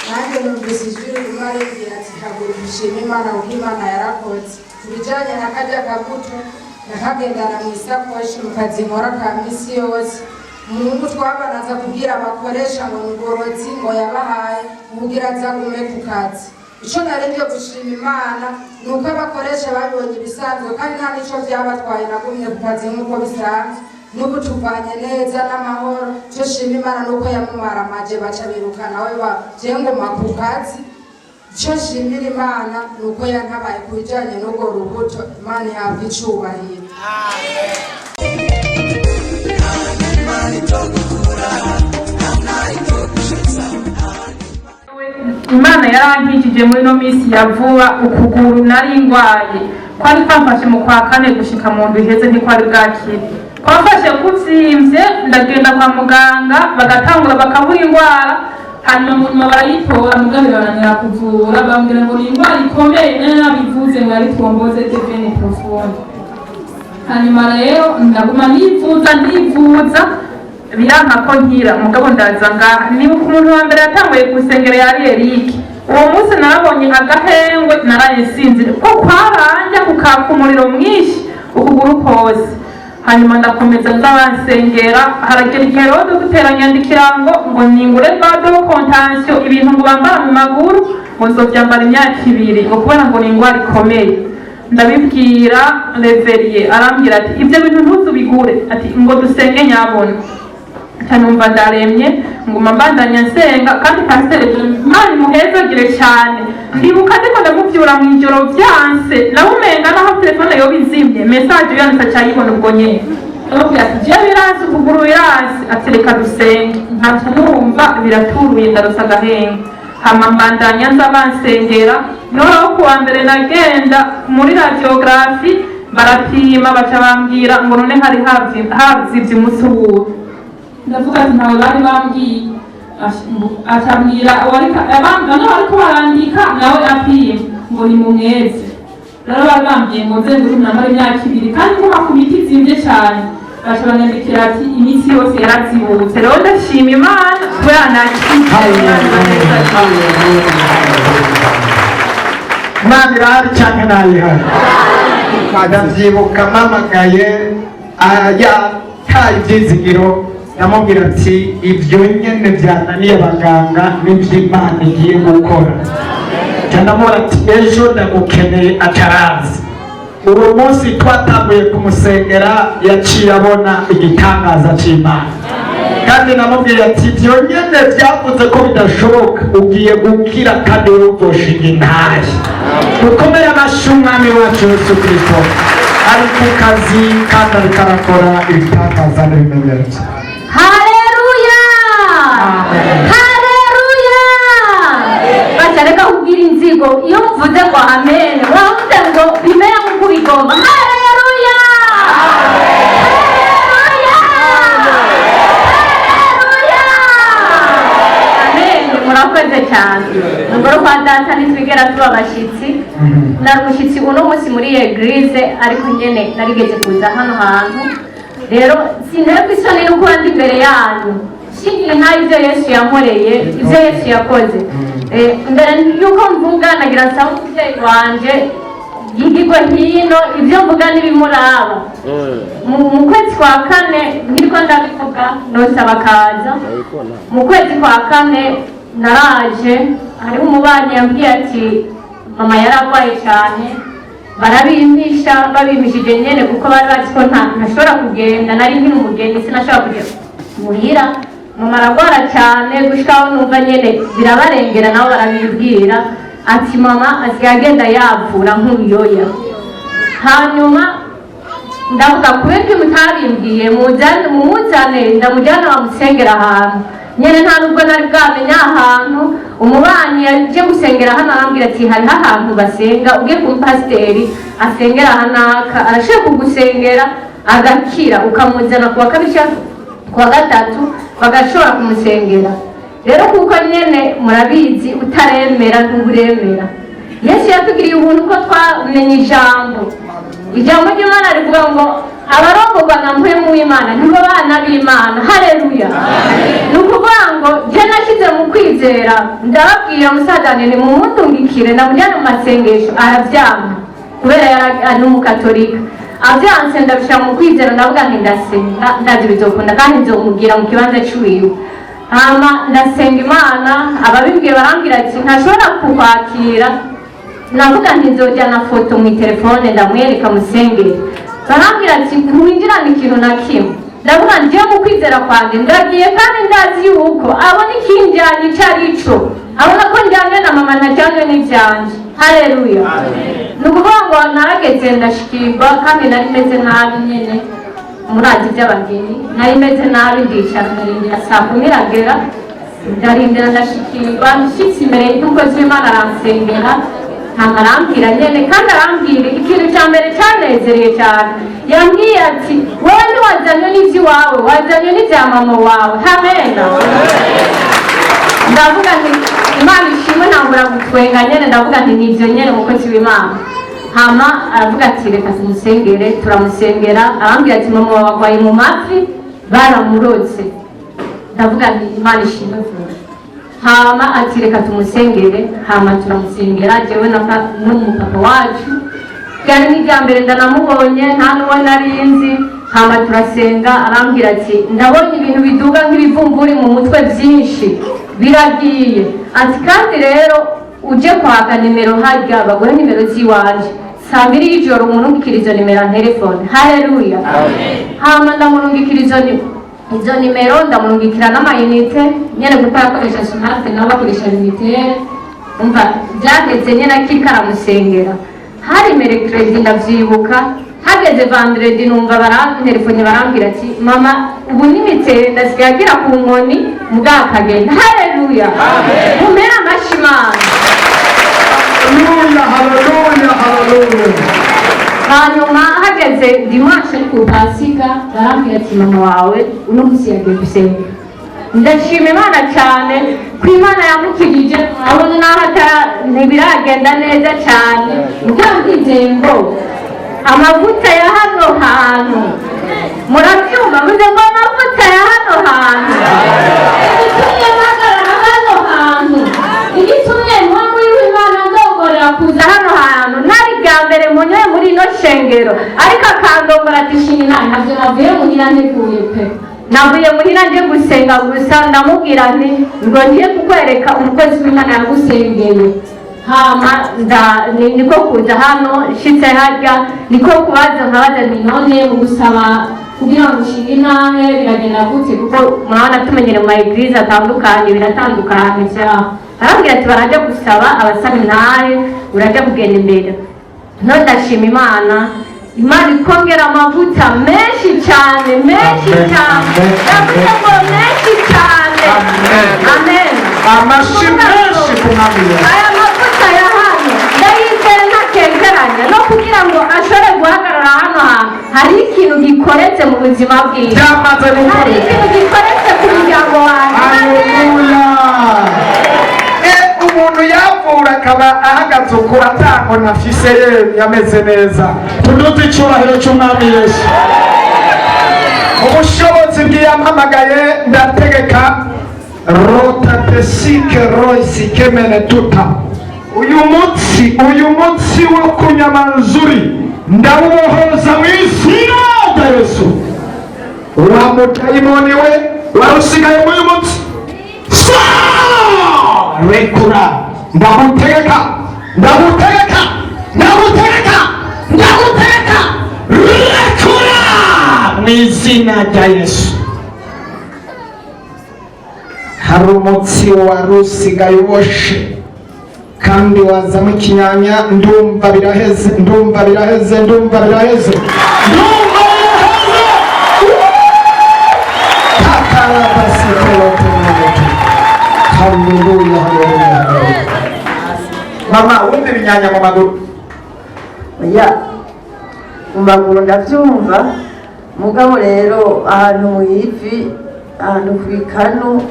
Nanjye numvise ijwi rimwe rimbwira ati: "Haguruka ushime Imana, kuko Imana yarakoze." Ku bijyanye na karya kabuto, nakagendana mu isakoshi mu kazi nkora ka misi yose. Umuhungu twabana aza kubwira abakoresha ngo ni uborozi ngo yabahaye kugira aza gume ku kazi. Icyo naringiye gushima Imana ni uko abakoresha babibonye ibisanzwe, kandi nta n'icyo byabatwaye. Nagumye ku kazi nk'uko bisanzwe, n'ubu tuvanye neza n'amahoro. Icyo shima Imana ni uko yamumaramaje, baca birukana we je nguma ku kazi. Icyo nshimira Imana ni uko yantabaye ku bijyanye n'urwo rubuto. Imana ihabwa icubahiro. Imana yarankijije muri ino minsi ya vuba. Ukuguru nari ngwaye kwari kwamfashe mu kwa kane gushika mu ndwi iheze ntikwari bwakire, kwamfashe kuvyimbye. Ndagenda kwa muganga, bagatangura bakabura ingwara, hanyuma mu nyuma barayitora, mugabo bibananira kuvura. Bambwira ngo ni ingwara ikomeye, nari nabivuze ngo yari thrombose de veine profonde. Hanyuma rero ndaguma nivuza, ndivuza, biranka ko nkira. Mugabo ndaza ngaha, nibuka umuntu wa mbere yatanguye gusengera yari Eric. Uwo munsi narabonye agahengwe, naraye nsinzire ko kwaranja kukaka umuriro mwinshi ukuguru kose. Hanyuma ndakomeza nza bansengera. Haragera igihe rero dogiteri anyandikira ngo ningure bande de contention, ibintu ngo bambara mu maguru, ngo nzovyambara imyaka 2, ngo kubera ngo ni ingwara ikomeye. Ndabibwira reveriye, arambwira ati: "Ibyo bintu ntuzubigure." Ati ngo dusenge nyabona. Numva ndaremye, nguma mbandanya nsenga. Kandi pasiteri, Imana imuhezagire cyane. Ndibuka ndiko ndamuvyura mu ijoro vyanse, nawe umenga naho telefone yoba izimye, message yanditse acayibona ubwo nyene. Ndamubwira ati jewe biransi, ukuguru biransi. Ati reka dusenge. Nkaca numva biraturuye, ndarosa agahengo. Hama mbandanya nza bansengera. Noneho ku wa mbere nagenda muri radiographie, barapima, baca bambwira ngo none hari havyivye umunsi wuwe. Ndavuga ati ntawe bari bambwiye. Acambwira bamwe bariko barandika, nawe apima ngo ni mumweze. Rero bari bambwiye ngo nze ngure namara imyaka 2 kandi nguma ku miti izimvye cane. Baca banyandikira ati iminsi yose yarazibutse. Rero ndashima Imana kubera nakize. Imana irahari cyangwa ntayihari? Ndabyibuka mpamagaye yataye ibyizigiro, ndamubwira ati ibyo nyine byananiye abaganga n'iby'Imana igiye gukora. Ndamubwira ati ejo ndagukeneye atarazi. Uwo munsi twatanguye kumusengera yaciye abona igitangaza cy'Imana. Kandi namubwiye ati ibyo nyine byavuze ko bidashoboka, ugiye gukira kandi wowe uzoshinga intahe. Dukomere amashyi Umwami wacu Yesu Kristo, ari ku kazi kandi ariko arakora ibitangaza n'ibimenyetso. Haleluya, haleluya! Baca reka kubwira inzigo, iyo mvuze ngo amen wavuze ngo bimere nk'uko ubigomba. Haleluya, haleluya, haleluya, amen! Murakoze cyane. Umugore kwa data ntitwigera tuba abashyitsi. Nari umushyitsi uno munsi muri église, ariko nyene narigeze kuza hano hantu. Rero sinterwa isoni no kuba ndi imbere yanyu nshingiye ntayo ibyo Yesu yankoreye, ibyo Yesu yakoze. Mbere y'uko mvuga, nagira nsaba umubyeyi wanje yigirwe hino, ibyo mvuga n'ibimuraba. Mu kwezi kwa kane, nkiriko ndabivuga nosaba akaza. Mu kwezi kwa kane naraje, hariho umubanyi yambwiye ati mama yararwaye cyane, barabimpisha. Babimishije nyene kuko bari bazi ko ntashobora kugenda, nari nkiri umugeni, sinashobora kugenda muhira. Mama aragwara cyane gushika aho numva nyene birabarengera, nabo barabibwira ati mama asigaye agenda yavura nk'uruyoya. Hanyuma ndavuga kubera ko mutabimbwiye, muzane, mumuzane ndamujyana bamusengera ahantu nyene. Nta nubwo nari bwamenya ahantu. Umubanyi yaje gusengera hano arambwira ati hariho ahantu basenga, ugiye ku mupasiteri asengera ahanaka, arashobora kugusengera agakira, ukamuzana ku wa kabiri cyangwa ku wa gatatu bagashobora kumusengera. Rero kuko nyene murabizi, utaremera ntuburemera. Yesu yatugiriye ubuntu ko twamenye ijambo. Ijambo ry'Imana rivuga ngo abarongorwa na mpwemu w'Imana nibo bana b'Imana. Haleluya! Ni ukuvuga ngo je nashyize mu kwizera, ndababwira musaza ni mumundungikire ndamujyane mu masengesho. Arabyanga kubera yari ari n'umukatolika. Avyanse ndabishira mu kwizera, ndavuga nti ndasenga, ndazi bizokunda kandi nzomubwira mu kibanza ciwiwe. Hama ndasenga Imana. Ababimbwiye barambwira ati ntashobora kukwakira. Navuga nti nzojyana foto mu telefone ndamwereka musengere. Barambwira ati ntiwinjirane ikintu na kimwe. Ndavuga ngiye mu kwizera kwanjye, ndagiye kandi ndazi yuko abona ikinjyanye icyo ari cyo, abona ko njyanye na mama, ntajyanye n'ibyanjye. Haleluya! Ni ukuvuga ngo narageze ndashikirwa, kandi nari meze nabi nyene, murazi iby'abageni, nari meze nabi. Ndicara ndarindira, saa 10 iragera, ndarindira, ndashikirwa. Nshyitse imbere y'umukozi w'Imana aransengera. Hama arambwira nyene, kandi arambwira ikintu cya mbere cyanezereye cyane. Yambwiye ati wowe ntiwazanywe n'iby'iwawe, wazanywe n'ibya mama wawe. Hamena! Ndavuga nti Imana ishimwe, ntangura gutwenga nyene. Ndavuga nti nibyo nyene, umukozi w'Imana. Hama aravuga ati reka tumusengere. Turamusengera. Arambwira ati mama wawe arwaye mu mavi, baramurotse. Ndavuga nti Imana ishimwe vuba. Hama ati reka tumusengere. Hama turamusengera jewe na n'umupapa wacu. Byari n'irya mbere ndanamubonye, nta n'uwo nari nzi. Hama turasenga. Arambwira ati ndabonye ibintu biduga nk'ibivumburi mu mutwe byinshi, biragiye. Ati kandi rero uje kwaka nimero harya baguhe nimero z'iwanje, saa 2 y'ijoro umurungikira izo nimero ya telefone. Haleluya! Hama ndamurungikira izo nimero, ndamurungikira n'amayinite nyene kuko yakoresha smart, nabo bakoresha Lumitel. Umva byageze nyene akiriko aramusengera, hari mercredi ndavyibuka. Hageze vendredi numva barantelefone, barambwira ati: "Mama ubu n'imitere ndasigaye agira ku nkoni mugakagenda." Haleluya, mumere amashi Imana. Haleluya, haleluya, haleluya. Hanyuma hageze dimanche ku Pasika, barambwira ati: "Mama wawe uno munsi yagiye gusenga." Ndashima Imana cyane ko Imana yamukijije. Murabona naho ntibiragenda neza cyane, ndabwizeye ngo amavuta ya hano hantu, murabyumva, muze ngo amavuta ya hano hantu, igitumye mpagarara hano hantu, igitumye nko muri w'Imana ndongorera kuza hano hantu, nari bwa mbere munyoye muri ino shengero, ariko akandongora ati: "Shina ntabyo navuye muhira nteguye pe, navuye muhira nje gusenga gusa." Ndamubwira nti: "Ngo ngiye kukwereka umukozi w'Imana yagusengeye." Hama niko kuza hano. Nshitse harya niko kubaza, nkabaza nti: "None mu gusaba kugira ngo ushinge intahe biragenda gute?" Kuko murabona tumenyere mu ma église atandukanye, biratandukanye vyaho. Arambwira ati: "Barajya gusaba abasaba intahe, urajya kugenda imbere." None ndashima Imana, Imana ikongera amavuta menshi cyane, menshi cyane, ndavuze ngo menshi cyane. Amen. Amashi menshi ku Mwami Yesu. Aya mavuta ya hano ndayizeye ntakekeranya, no kugira ngo ashobore guhagarara hano hantu hari ikintu gikoretse mu buzima bwiwe, Byamaze gukoreka. hari ikintu gikoretse ku muryango wanjye. Haleluya. Umuntu yavura akaba ahagaze ukura atangona afise, ye yameze neza. Tuduze icyubahiro cy'Umwami Yesu. Ubushobozi bw'iyampamagaye, ndategeka rotatesike roisikemene tuta uyu munsi wo kunyamanzuri ndawubohoza mu izina rya Yesu. Wa mudayimoni we warusigaye muri uyu munsi, rekura! Ndagutegeka, ndagutegeka, ndagutegeka, ndagutegeka, rekura mu izina rya Yesu. Hari umutsi wari usigaye uboshe kandi wazamo ikinyanya, ndumva biraheze, ndumva biraheze, ndumva biraheze, ndumva biraheze. Takarabasitolotomoto. Haleluya, haleluya, haleluya. Mama, wumva ibinyanya mu maguru? Oya, mu maguru ndabyumva, mugabo rero ahantu mu ivi, ahantu ku bikanu,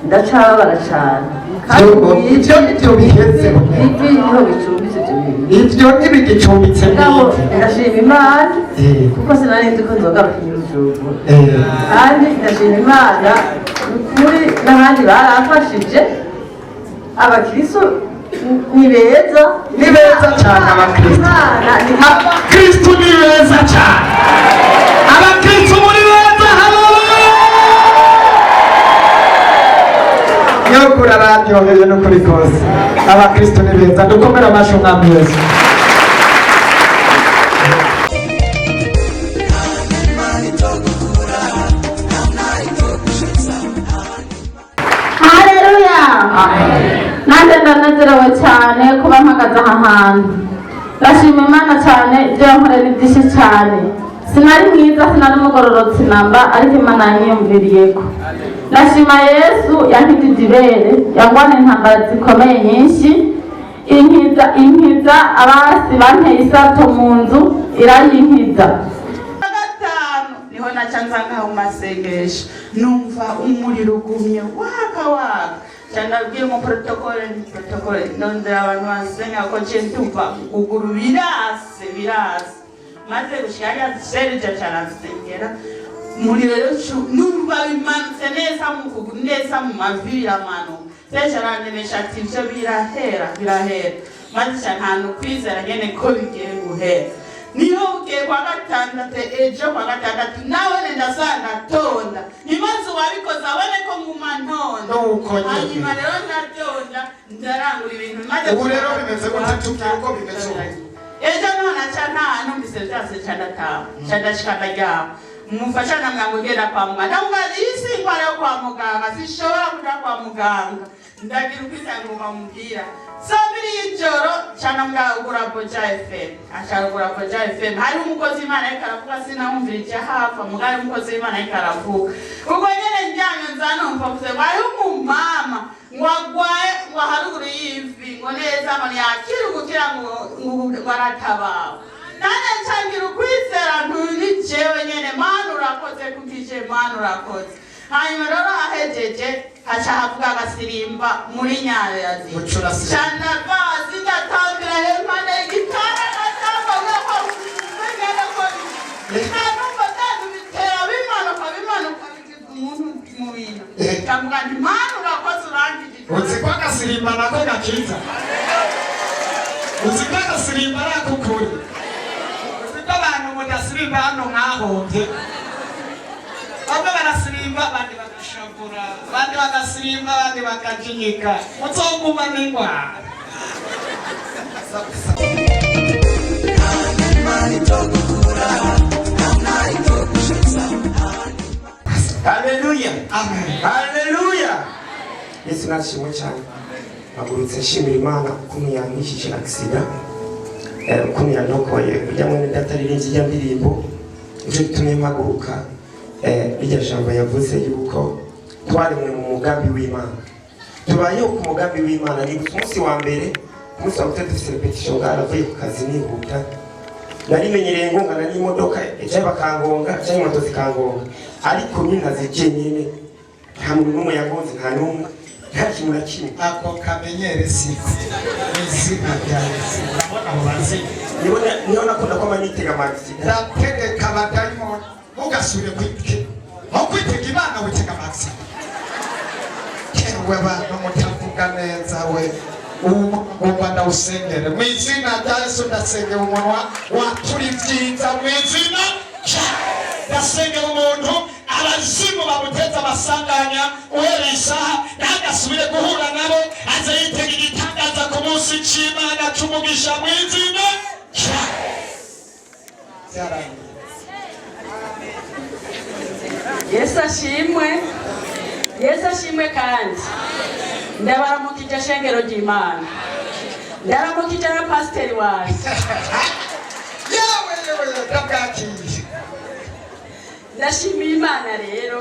ndacababara cyane. Kandi mu ivi, Ibyo nibyo biheze. Ivi niho bicumbitse ibyo bintu. Ibyo ntibigicumbitse mu Mugabo ivi. ndashima Imana kuko sinari nzi ko nzogaruka i Bujumbura, kandi ndashima Imana kuri n'abandi baramfashije. Abakristo ni beza. Ni beza cyane abakristo. Imana ni Abakristo ni beza cyane. Abakristo muri beza. Haleluya! Nyokuru araryoheje n'ukuri kose. Abakristo ni beza. Dukomere amashyi Umwami Yesu. Haleluya! Nanjye ndanezerewe cyane kuba mpagaze aha hantu. Ndashima Imana cyane, ibyo yankoreye ni byinshi cyane. Sinari mwiza, sinari umugororotsi namba, ariko Imana yanyiyumviriyeko. Ndashima Yesu yankijije ibere, yangwana intambara zikomeye nyinshi, inkiza, inkiza abasi banteye isato mu nzu, irayinkiza. Gatanu niho naca nza ngaho mu masengesho, numva umuriro ugumye waka waka. Ca ndabwiye mu protocole, protocole ndondera abantu bansenga ko nce ndumva kuguru birase, birase. Maze gushika hariya, Serge aca aransengera, umuriro rero numva bimanutse neza mu kuguru, neza mu mavi biramanuka. Serge arandemesha ati: "Ivyo birahera, birahera." Maze ca nta kwizera nyene ko bigiye guhera. Niho bukeye kwa gatandatu, ejo kwa gatandatu nawe ndasanga tonda ibibazo, wabikoze abone ko nguma ntonda. Nuko nyene. Hanyuma rero ndatonda, ndarangura ibintu maze. Ubu rero bimeze gute? Tubwire uko bimeze ubu. Ejo niho naca nta numvise vyase, ca ndataha, ca ndashika ndaryama. Umufasha namwangu ugenda kwa muganga, ndamubwira: "Iyi si ingwara yo kwa muganga, sinshobora kuja kwa muganga." Ndagira ukwisanga bamubwira saa 2 y'ijoro. Canambwa ugura Boja FM, ashaka kugura Boja FM. Hariho umukozi w'Imana ariko aravuga, sinamwumvira icyo hafa, mugabo hariho umukozi w'Imana ariko aravuga. Ubwo nyene njyanye nza numva avuze ngo hariho umumama ngo agwaye, ngo haruguru y'ivi, ngo neza ngo ntiyakira ugukira, ngo aratabawe. Nanjye ncangira ukwizera, nturi jewe nyene. Mana urakoze, kukije Mana urakoze. Hanyuma rero ahejeje haca havuga agasirimba muri nyayazi, canavazi ndatambira hempande y'igitanda, ndatamba kubera ko bingana ko ntanumva byantu bitera bimanuka bimanuka bigize umuntu mu bintu. Ndavuga nti Mana urakoze, urangijije. Uzi ko agasirimba nako gakiza? Uzi ko agasirimba ari ak'ukuri? Uzi ko abantu mudasirimba hano mwahombye? Bamwe barasirimba, abandi bagashavura, abandi bagasirimba, abandi bakajinyika, muzoguma n'ingwara. Haleluya, haleluya! Yesu nashimwe cyane. Mpagurutse nshimira Imana ukuntu yankishije accident, ukuntu yandokoye. Ujya mwene data aririmbye ijya ndirimbo, nicyo gitumye mpaguruka. Rirya jambo yavuze yuko twaremwe mu mugambi w'Imana, tubayeho ku mugambi w'Imana. Ni umunsi wa mbere, umunsi wa gatatu dufite répétition ngaha, navuye ku kazi nihuta. Narimenyereye ngongana n'imodoka, cyangwa bakangonga, cyangwa moto zikangonga, ariko nyine nyine nta muntu n'umwe yangonze, nta n'umwe, nta kintu na kimwe. Ako kamenyere siko mu izina rya Yesu. Urabona abo bazimu? Niho nakunda ko nitega amasida. Ndategeka abadayimoni, ntugasubire kwitega, aho kwitega Imana witega amasida. Yewe, abantu mutavuga neza we, ugomba ndawusengere mu izina rya Yesu. Ndasengera umunwa watura ibyiza mu izina rya. Ndasengera umuntu abazimu bamuteza amasanganya, uhereye isaha ntagasubire guhura nabo, aze yitega igitangaza ku munsi c'Imana c'umugisha mu izina rya. Byarangiye. Yesu ashimwe, Yesu ashimwe. Kandi ndabaramukije shengero ry'Imana, ndaramukije na pasiteri wanjye. Yewe yewe, ndabwakiriye. Ndashimiye Imana rero.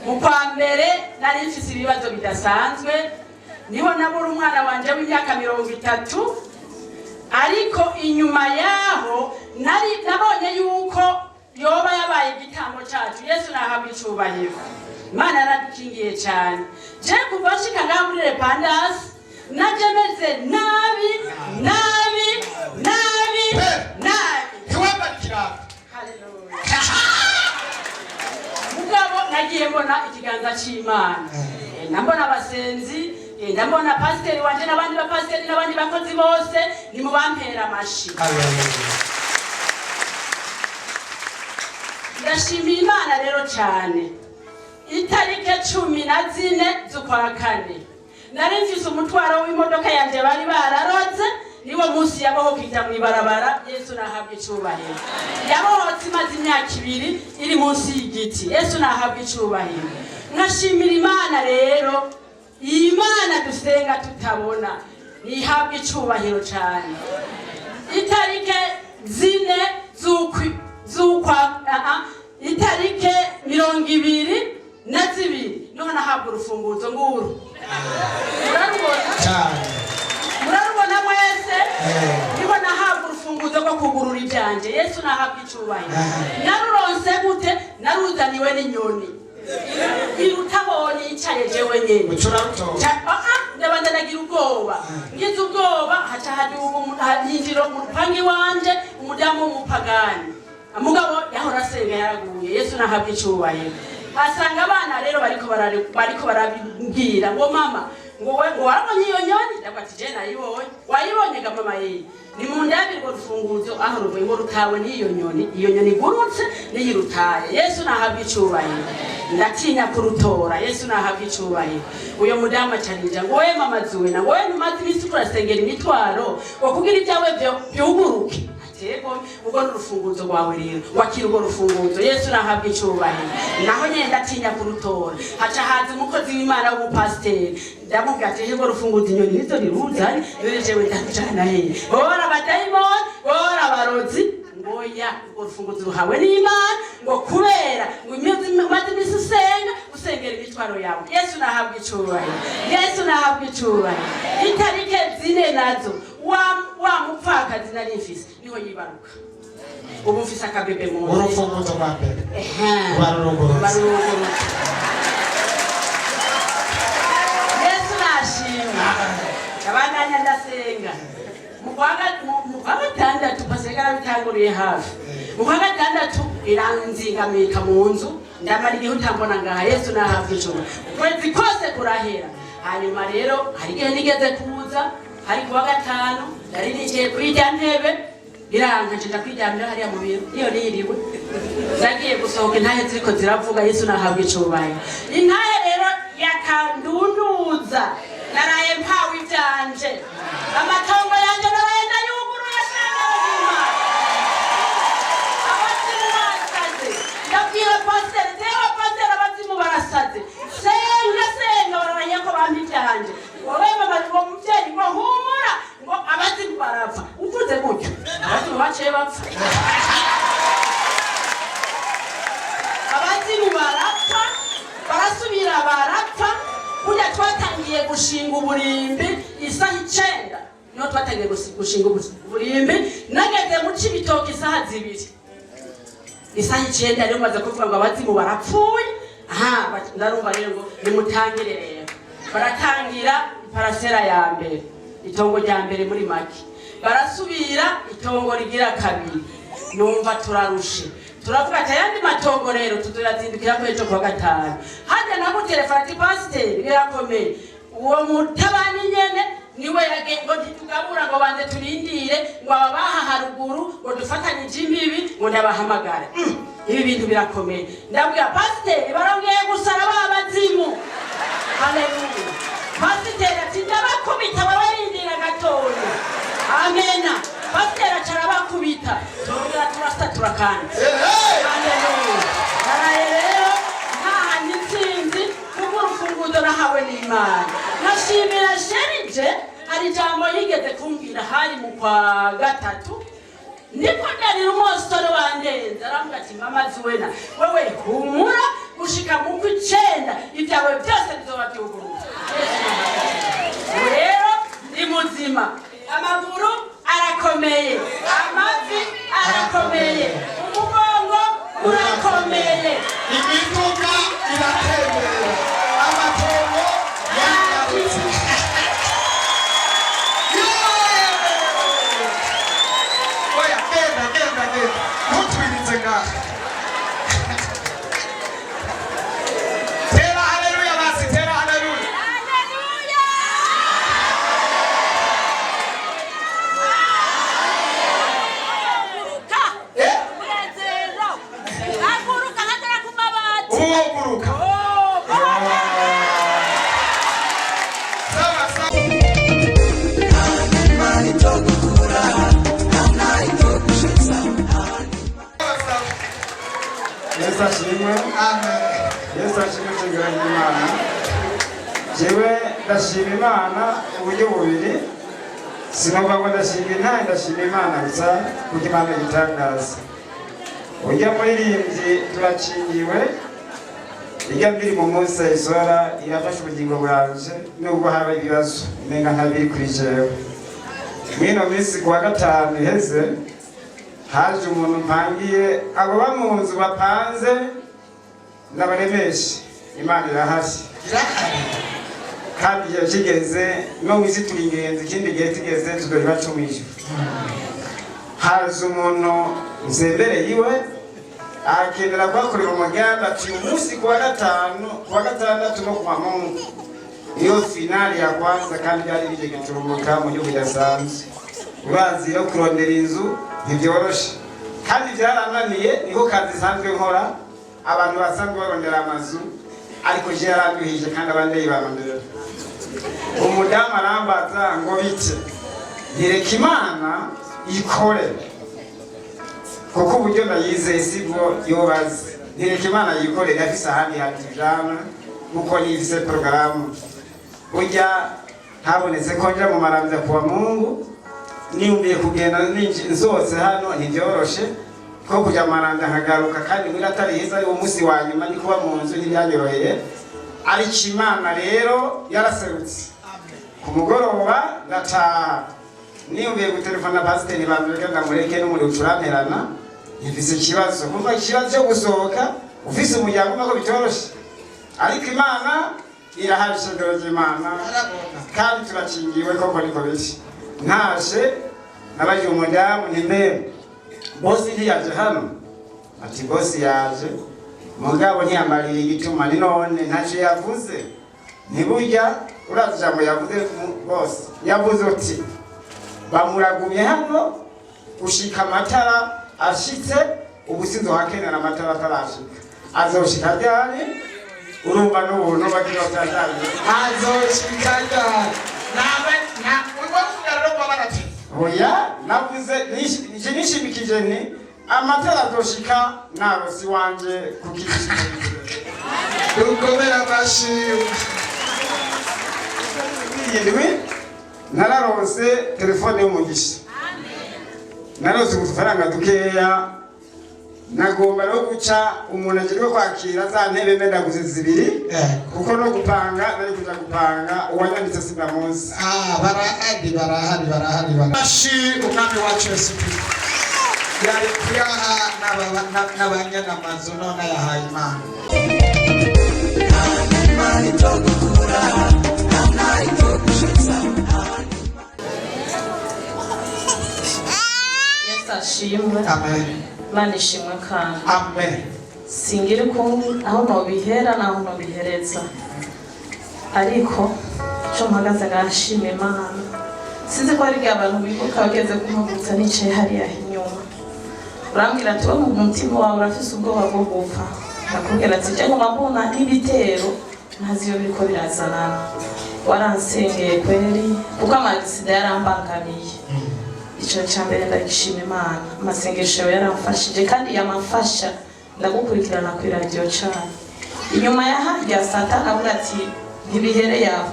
Mu kwa mbere nari mfise ibibazo bidasanzwe, niho nabura umwana wanje w'imyaka 30. Ariko inyuma yaho nari nabonye yuko yoba yabaye igitambo cacu. Yesu nahabwa icubahiro. Imana yaradukingiye cyane. Je kuva nshika ngaha muri Repandasi, naje meze nabi nabi nabi nabi. Ntiwambara ikirato. Mugabo nagiye mbona ikiganza c'Imana. Ndambona abasenzi, ndambona pasiteri wanje n'abandi bapasiteri n'abandi bakozi bose, nimubampera amashi. Ndashimiye Imana rero cyane. Itarike 14 z'ukwa kane nari mfise umutwaro w'imodoka yanje bari bararoze. Niwo munsi yabohoka ijya mw'ibarabara. Yesu nahabwa icubahiro. Yabohotse imaze imyaka 2 iri munsi y'igiti. Yesu nahabwa icubahiro. Nkashimira Imana rero. Iyi Mana dusenga tutabona nihabwa icubahiro cyane. Itarike 4 z'ukwi z'ukwa itarike 22 niho nahabwa urufunguzo nguru. Murarubona? Cyane. Murarubona mwese? Niho nahabwa urufunguzo rwo kugurura ibyanje. Yesu nahabwa icubahiro. Naruronse gute? Naruzaniwe n'inyoni irutaho nicaye jewe nyene. Ndabanza ndagira ubwoba. Ngize ubwoba, haca haduga hinjira mu rupangi wanje umudamu w'umupagani, mugabo yahora asenga yaraguye. Yesu nahabwa icubahiro. Asanga abana rero bariko barabibwira ngo mama, ngo we ngo warabonye iyo nyoni? Ndavuga ati je nayibonye. Wayibonye ga mama? Yiyi ni mu ndabirwo rufunguzo aho ruvuye, ngo rutawe n'iyo nyoni, iyo nyoni igurutse niyirutaye. Yesu nahabwa icubahiro. Ndatinya kurutora. Yesu nahabwa icubahiro. Uyo mudamu acanija ngo we mama Zuwena, ngo we ntumaze iminsi urasengera imitwaro ngo kugira ibyawe byuguruke. Ati Ati yego, ubwo ni urufunguzo rwawe rero, wakira urwo rufunguzo. Yesu nahabwa icubahiro. Naho nyene ndatinya kurutora. Haca haza umukozi w'Imana w'umupasiteri, ndamubwira ati hego, rufunguzo inyoni nizo riruzanye, none jewe ndakujana hehe? Bora abadayimoni, bora abarozi. Ngoya urwo rufunguzo ruhawe n'Imana, ngo kubera ngo umaze iminsi usenga, usengera imitwaro yawe. Yesu nahabwa icubahiro, Yesu nahabwa icubahiro. Itarike 4 nazo wa mupfakazi nari mfise niho yibaruka. Ubu mfise akabebe mu nzu. Urufunguzo rwa mbere barurugurutse. Barurugurutse. Yesu nashimwe. Abandanya ndasenga. Mu kwa gatandatu paseka yarabitanguriye hafi. Mu kwa gatandatu iranzingamika mu nzu, ndamara igihe utambona ngaha. Yesu nahabwa icubahiro. Ukwezi kose kurahera. Hanyuma rero hari igihe nigeze kuza, hari kuwa gatanu, nari nicaye kuri irya ntebe, biranka nca kwiryamira hariya mu biro, niyo niriwe. Nagiye gusohoka intahe ziriko ziravuga. Yesu nahabwa icubahiro. Intahe rero yakandunduza, naraye mpawe ivyanje, amatongo yanje naraye ndayuguruye. Abazimu basaze. Ndabwira pasiteri, tewe pasiteri, abazimu barasaze, senga senga, bararanye ko bampa ivyanje. Wowe mama, ngo muvyeyi, ngo humura, ngo abazimu barapfa. Uvuze gutyo abazimu baciye bapfa, abazimu barapfa, barasubira barapfa. Burya twatangiye gushinga uburimbi isaha 9, niho twatangiye gushinga uburimbi. Nageze mu Cibitoke isaha 2, isaha 9 rero maze kuvuga ngo abazimu barapfuye. Aha ndarumva rero ngo nimutangire. Rero baratangira iparasera ya mbere, itongo rya mbere muri make, barasubira itongo rigira kabiri. Numva turarushe, turavuga ati ayandi matongo rero tuzoyazindukira ko ejo kuwa gatanu. Hajya nagutelefona ati pasiteri birakomeye, uwo mutabani nyene niwe ngo ntitugabura, ngo banze turindire ngo aba baha haruguru ngo dufatanyije imbibi, ngo ndabahamagare. Ibi bintu birakomeye. Ndabwira pasiteri barongeye gusara ba bazimu. Haleluya. Pasiteri ati ndabakubita, wewe rindira gatoya. Amena. Pasiteri aca arabakubita, turongera turasatura kandi. Haleluya. Naraye rero ntahanye intsinzi kuko urufunguzo nahawe n'Imana. Nkashimira Sherije, hari ijambo yigeze kumbwira hari mu kwa gatatu, niko ndarira umusore wandenze, arambwira ati mama Zuwena, wewe humura, gushika mu kw'icenda ibyawe byose bizoba byuguruye. Rero ndi muzima, amaguru arakomeye, amavi arakomeye, umugongo urakomeye, imiduga iratembera, amatongo yagarutse. Oya, genda genda genda, ntutwirize ngaha. Tera haleluya basi, tera haleluya. Ubu woguruka. Sawa sawa. Yesu ashimwe. Yesu ashimwe. Shingiro ry'Imana, jewe ndashima Imana uburyo bubiri. Sinovuga ngo ndashima intare, ndashima Imana gusa kuko Imana igitangaza. Ujya muririmbyi turakingiwe, ijya mbiri mu munsi ayisora irafasha ubugingo bwanje, nubwo haba ibibazo umenga ntabiri kuri jewe. Mwino minsi kuwa gatanu iheze haje umuntu mpangiye, abo ba mu nzu bapanze ndabaremeshe, Imana irahari kandi igihe kigeze no mu isi turi ingenzi, ikindi gihe kigeze tuzoja iwacu mu ijuru. Haza umuntu nzembereye iwe, akenera kuhakorera umugambi, ati uyu munsi kuwa gatanu, kuwa gatandatu no kuwa Mungu niyo finali ya kwanza, kandi byari bije gicurumuka mu gihugu kidasanzwe. Urazi yo kurondera inzu ntibyoroshe, kandi byarananiye, niko kazi nsanzwe nkora, abantu basanzwe barondera amazu, ariko je yaranduhije kandi abandi barondera. Umudamu arambaza ngo bite, ntireka Imana ikore. Kuko uburyo ndayizeye sibwo yobaze, ntireka Imana yikorera, afise ahandi hantu tujana, kuko nifise porogaramu. Burya habonetse ko nja mu Maramvya kuwa Mungu, niyumviye kugenda nsohotse hano ntibyoroshe ko kuja mu Maramvya nkagaruka, kandi mwira atari heza, ari umunsi wa nyuma ni kuba mu nzu, ntibyanyoroheye. Ariko Imana rero yaraserutse. Ku mugoroba ndataha, niyumviye gutelefona pasiteri, bambwira ndamureke n'umuriro ucuramperana, mfise ikibazo. Kumva ikibazo cyo gusohoka ufise umuryango, umva ko bitoroshe, ariko Imana irahari, ishengero ry'Imana, kandi turakingiwe koko, niko biri. Ntashe nabajije umudamu nti: "Mbe bosi ntiyaje hano?" Ati: "Bosi yaje, mugabo ntiyambariye igituma." Ni none ntacyo yavuze? Ntiburya urazi ijambo yavuze bose yavuze uti: "Bamuragumye hano gushika amatara ashitse." Ubu sinzohakenera amatara atarashika. Azoshika ryari? Urumva n'ubuntu bagira batatangiye. Azoshika ryari? Nawe nta wavuga rero ko baratsinze. Oya, navuze nije nishimikije nti amatara azoshika narosi wanje kukirishika. Dukomere amashi. Irindwi nararonse telefone y'umugisha, naronse udufaranga dukeya, nagomba no guca umuntu agiye kwakira za ntebe mendaguze zibiri, kuko no gupanga nari kuja gupanga uwanyanditse sindamuzi. Ah, barahari, barahari, barahari, barahari. Amashi umwami wacu Yesu Kristo. Yari kuyaha n'abanyanamazu, none ayahaye Imana. Imana itogukura, nta itogushitsa. Yesu ashimwe. Amen. Imana ishimwe kandi. Amen. Singira uko aho nobihera naho nobihereza, ariko ico mpagaze ngashima Imana, sinzi ko hari igihe abantu bibuka bageze kumpagurutsa nicaye hariya inyuma, urambwira ati: "We mu mutima wawe urafise ubwoba bwo gupfa." Ndakubwira ati: "Je nguma mbona n'ibitero, ntazi iyo biriko birazanana." Waransengeye kweri, kuko amagisida yarambangamiye. Ico ca mbere ndagishima Imana, amasengesho yawe yaramfashije kandi yamafasha. Ndagukurikirana ku iradiyo cane. Inyuma ya harya, Satani avuga ati ntibihereye aho,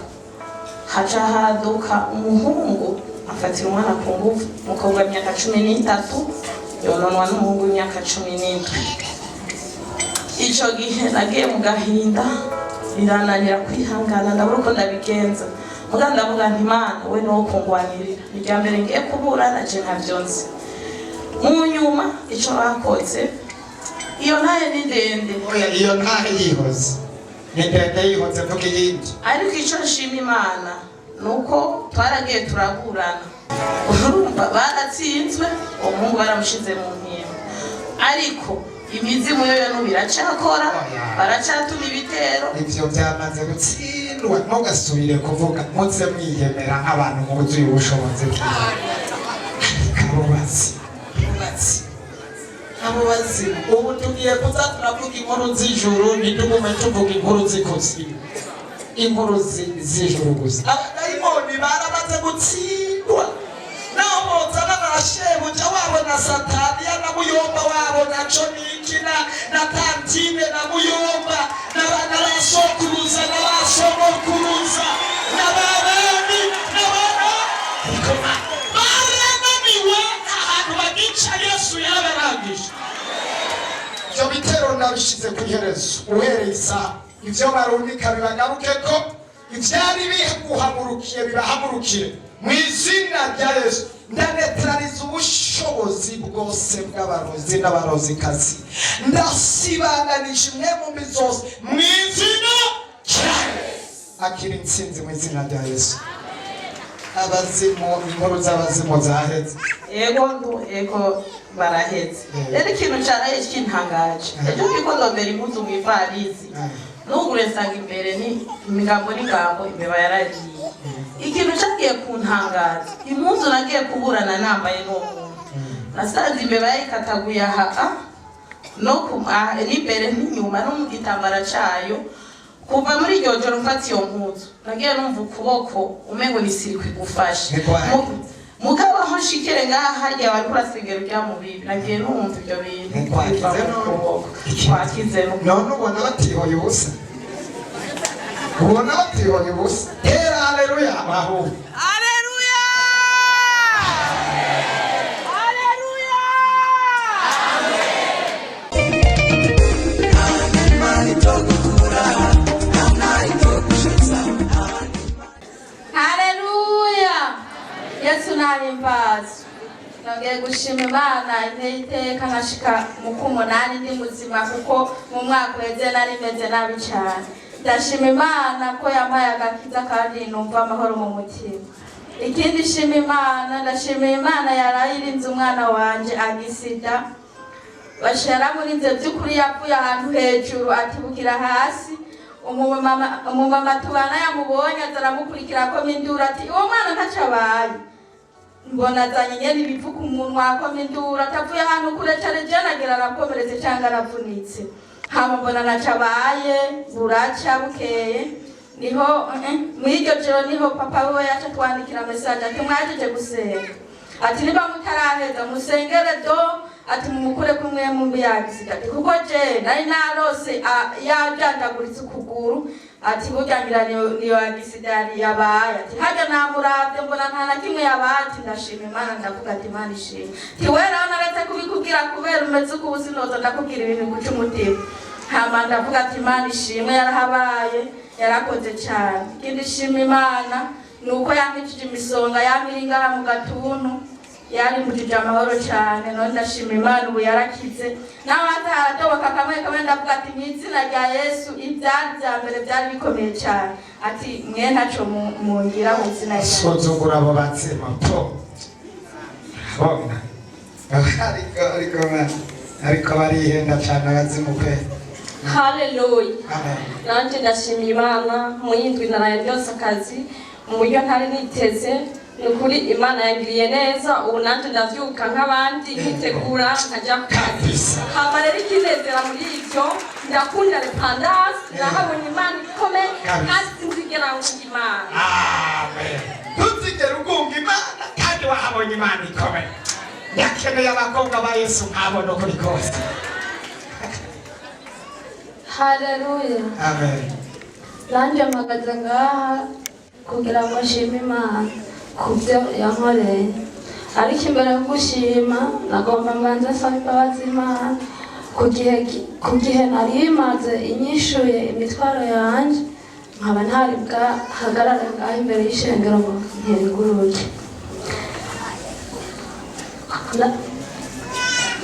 haca haduka umuhungu afatira umwana ku nguvu, umukobwa w'imyaka 13 yononwa n'umuhungu w'imyaka 17. Ico gihe nagiye mu gahinda, birananira kwihangana, ndabura uko ndabigenza. Muga ndavuga nti: "Imana we niwo kungwanirira, ni irya mbere ngiye kuburana, je ntavyo nzi." Mu nyuma ico bakoze, iyo ntaye ni ndende. Oya, iyo ntahe yihoze ni ndende, yihoze, mvuga iyindi. Ariko icyo nshima Imana ni uko twaragiye turaburana, urumva baratsinzwe, uwo muhungu baramushize mu mpinga, ariko imizimu yo n'ubu iracakora, baracatuma ibitero. Ivyo byamaze gutsindwa, ntugasubire kuvuga. Muze mwiyemera nk'abantu mwuzuye ubushobozi bw'Imana. Ariko abo bazi, abo bazimu, ubu tugiye kuza turavuga inkuru z'ijuru, ntitugume tuvuga inkuru z'ikuzimu, inkuru z'ijuru gusa. Abadayimoni baramaze gutsindwa, naho bozana na shebuja wabo na Sataniya na muyomba wabo na coniki na tantine na muyomba na ba sokuruza na ba sogokuruza na ba bami na ba ariko barananiwe, ahantu bagica Yesu yarabarangije. Ibyo bitero ndabishize ku iherezo. Uhereye isaha, ibyo barungika bibagaruke, ko ibyari biguhagurukiye bibahagurukire mu izina rya Yesu. Ndanetraliza ubushobozi bwose bw'abarozi n'abarozikazi, ndasibanganisha imwe mu mbi zose mu izina rya Yesu. Akira intsinzi mu izina rya Yesu. Abazimu, inkuru z'abazimu zaheze. Ego ndu ego, baraheze. Rero ikintu caraye kintangaje, ejo ndiko ndondera impuzu mu ivarizi, nugure nsanga imbere ni imigambo n'ingambo, imbeba yaragiye. Ikintu cagiye kuntangaza, impuzu nagiye kuburana nambaye n'uwo muntu, nasanze imbeba yayikataguye aha no ku n'imbere n'inyuma no mu gitambara cayo. Kuva muri iryo joro mfata iyo mpuzu, nagiye numva ukuboko umengo ni sirikwi gufashe. Mugabo aho nshikire ngaha harya bariko urasengera urya mubibi, nagiye numva ibyo bintu biva mu kuboko twakize. None ubona batihoye ubusa? Ubona batihoye ubusa? Tera haleluya bahu. Haleluya! Haleluya! Imana itogukura, nta itogushitsa. Haleluya! Yesu nahimbazwe. Nongeye gushima Imana inteye iteka nkashika mu k'umunani ndi muzima, kuko mu mwaka uheze nari meze nabi cyane. Ndashima Imana ko yampaye agakiza kandi numva amahoro mu mutima. Ikindi shima Imana, ndashimira Imana yaraye irinze umwana wanje agisida. Basharamurinze by'ukuri, yapfuye ahantu hejuru atibukira hasi. Umumama tubana yamubonye aza aramukurikira akoma induru ati: "Uwo mwana ntacyo abaye." Mbona azanye nyene ibivu ku munwa, akoma induru atavuye ahantu kure cane, jewe nagira arakomeretse canke aravunitse. Hama mbona ntaco abaye, buraca bukeye niho mw'iryo joro niho papa wiwe yaca twandikira message ati: "Mwahejeje gusenga?" Ati: "Niba mutaraheza musengere do." Ati: "Mumukure kumwe mumbi yagisida." Ati: "Kuko je nari narose yajanjaguritse ukuguru." Ati: "Burya ngira niyo agisida yari yabaye." Ati: "Harya namuravye mbona nta na kimwe yabaye." Ati: "Ndashima Imana." Ndavuga ati: "Imana ishimwe." Ati: "Weraho naretse kubikubwira kubera umeze uko, ubu sinoza ndakubwira ibintu guca umutima." Hama ndavuga ati: "Imana ishimwe, yarahabaye, yarakoze cyane." Ikindi shima Imana ni uko yankijije imisonga yamiri ngaha mu gatuntu, yarimbujije amahoro cyane. None ndashima Imana, ubu yarakize nawe ataratoboka kamwe kamwe. Ndavuga ati: "Mu izina rya Yesu." Ibyari bya mbere byari bikomeye cyane. Ati: "Mwe ntaco mungira mu izina rya Yesu." Suzugura abo batsima po bona, ariko barihenda cyane abazimu pe. Haleluya! Amen. Nanjye ndashimira Imana, mu yindwi naraye ryose akazi mu buryo ntari niteze. Ni ukuri Imana yangiriye neza, ubu nanjye ndavyuka nk'abandi, nkitegura nkajya ku kazi. Hama rero ikinezera muri ibyo, ndakunda repandasi, ndahabona Imana ikomeye kandi sinzigera ngunga Imana. Ntuzigere ugunga Imana kandi wahabonye Imana ikomeye. Ndakeneye abakobwa ba Yesu nkabona ukuri kose. Haleluya! Amen. Nanjye mpagaze ngaha kugira ngo nshime Imana ku byo yankoreye, ariko imbere yo gushima nagomba mbanze nsaba imbabazi Imana ku gihe nari maze inyishuye imitwaro yanjye, nkaba ntari bwahagarare ngaha imbere y'ishengero ngo nkenguruke.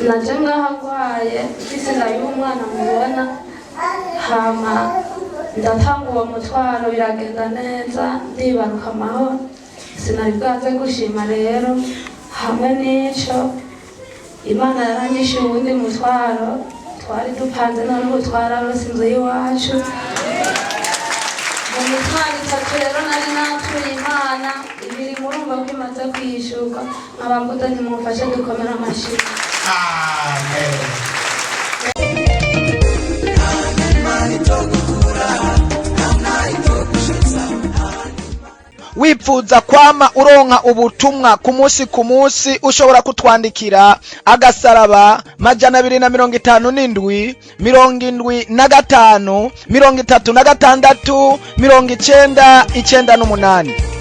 Naje ngaha ndwaye, mfise inda y'umwana mubona. Hama ndatanga uwo mutwaro, biragenda neza, ndibaruka amahoro. Sinari bwaze gushima rero. Hamwe n'ico, Imana yaranyishyuye uwundi mutwaro twari dupanze, none ubu twararose inzu y'iwacu. Mu mitwaro itatu rero nari natuye Imana, ibiri murumva ko imaze kwishyurwa. Nkaba mbuze ntimumfashe dukomere amashyi. Amen. Imana itogukura, nta itogushitsa. Wipfuza kwama uronka ubutumwa ku munsi ku munsi, ushobora kutwandikira agasaraba 257 75 36 99 98.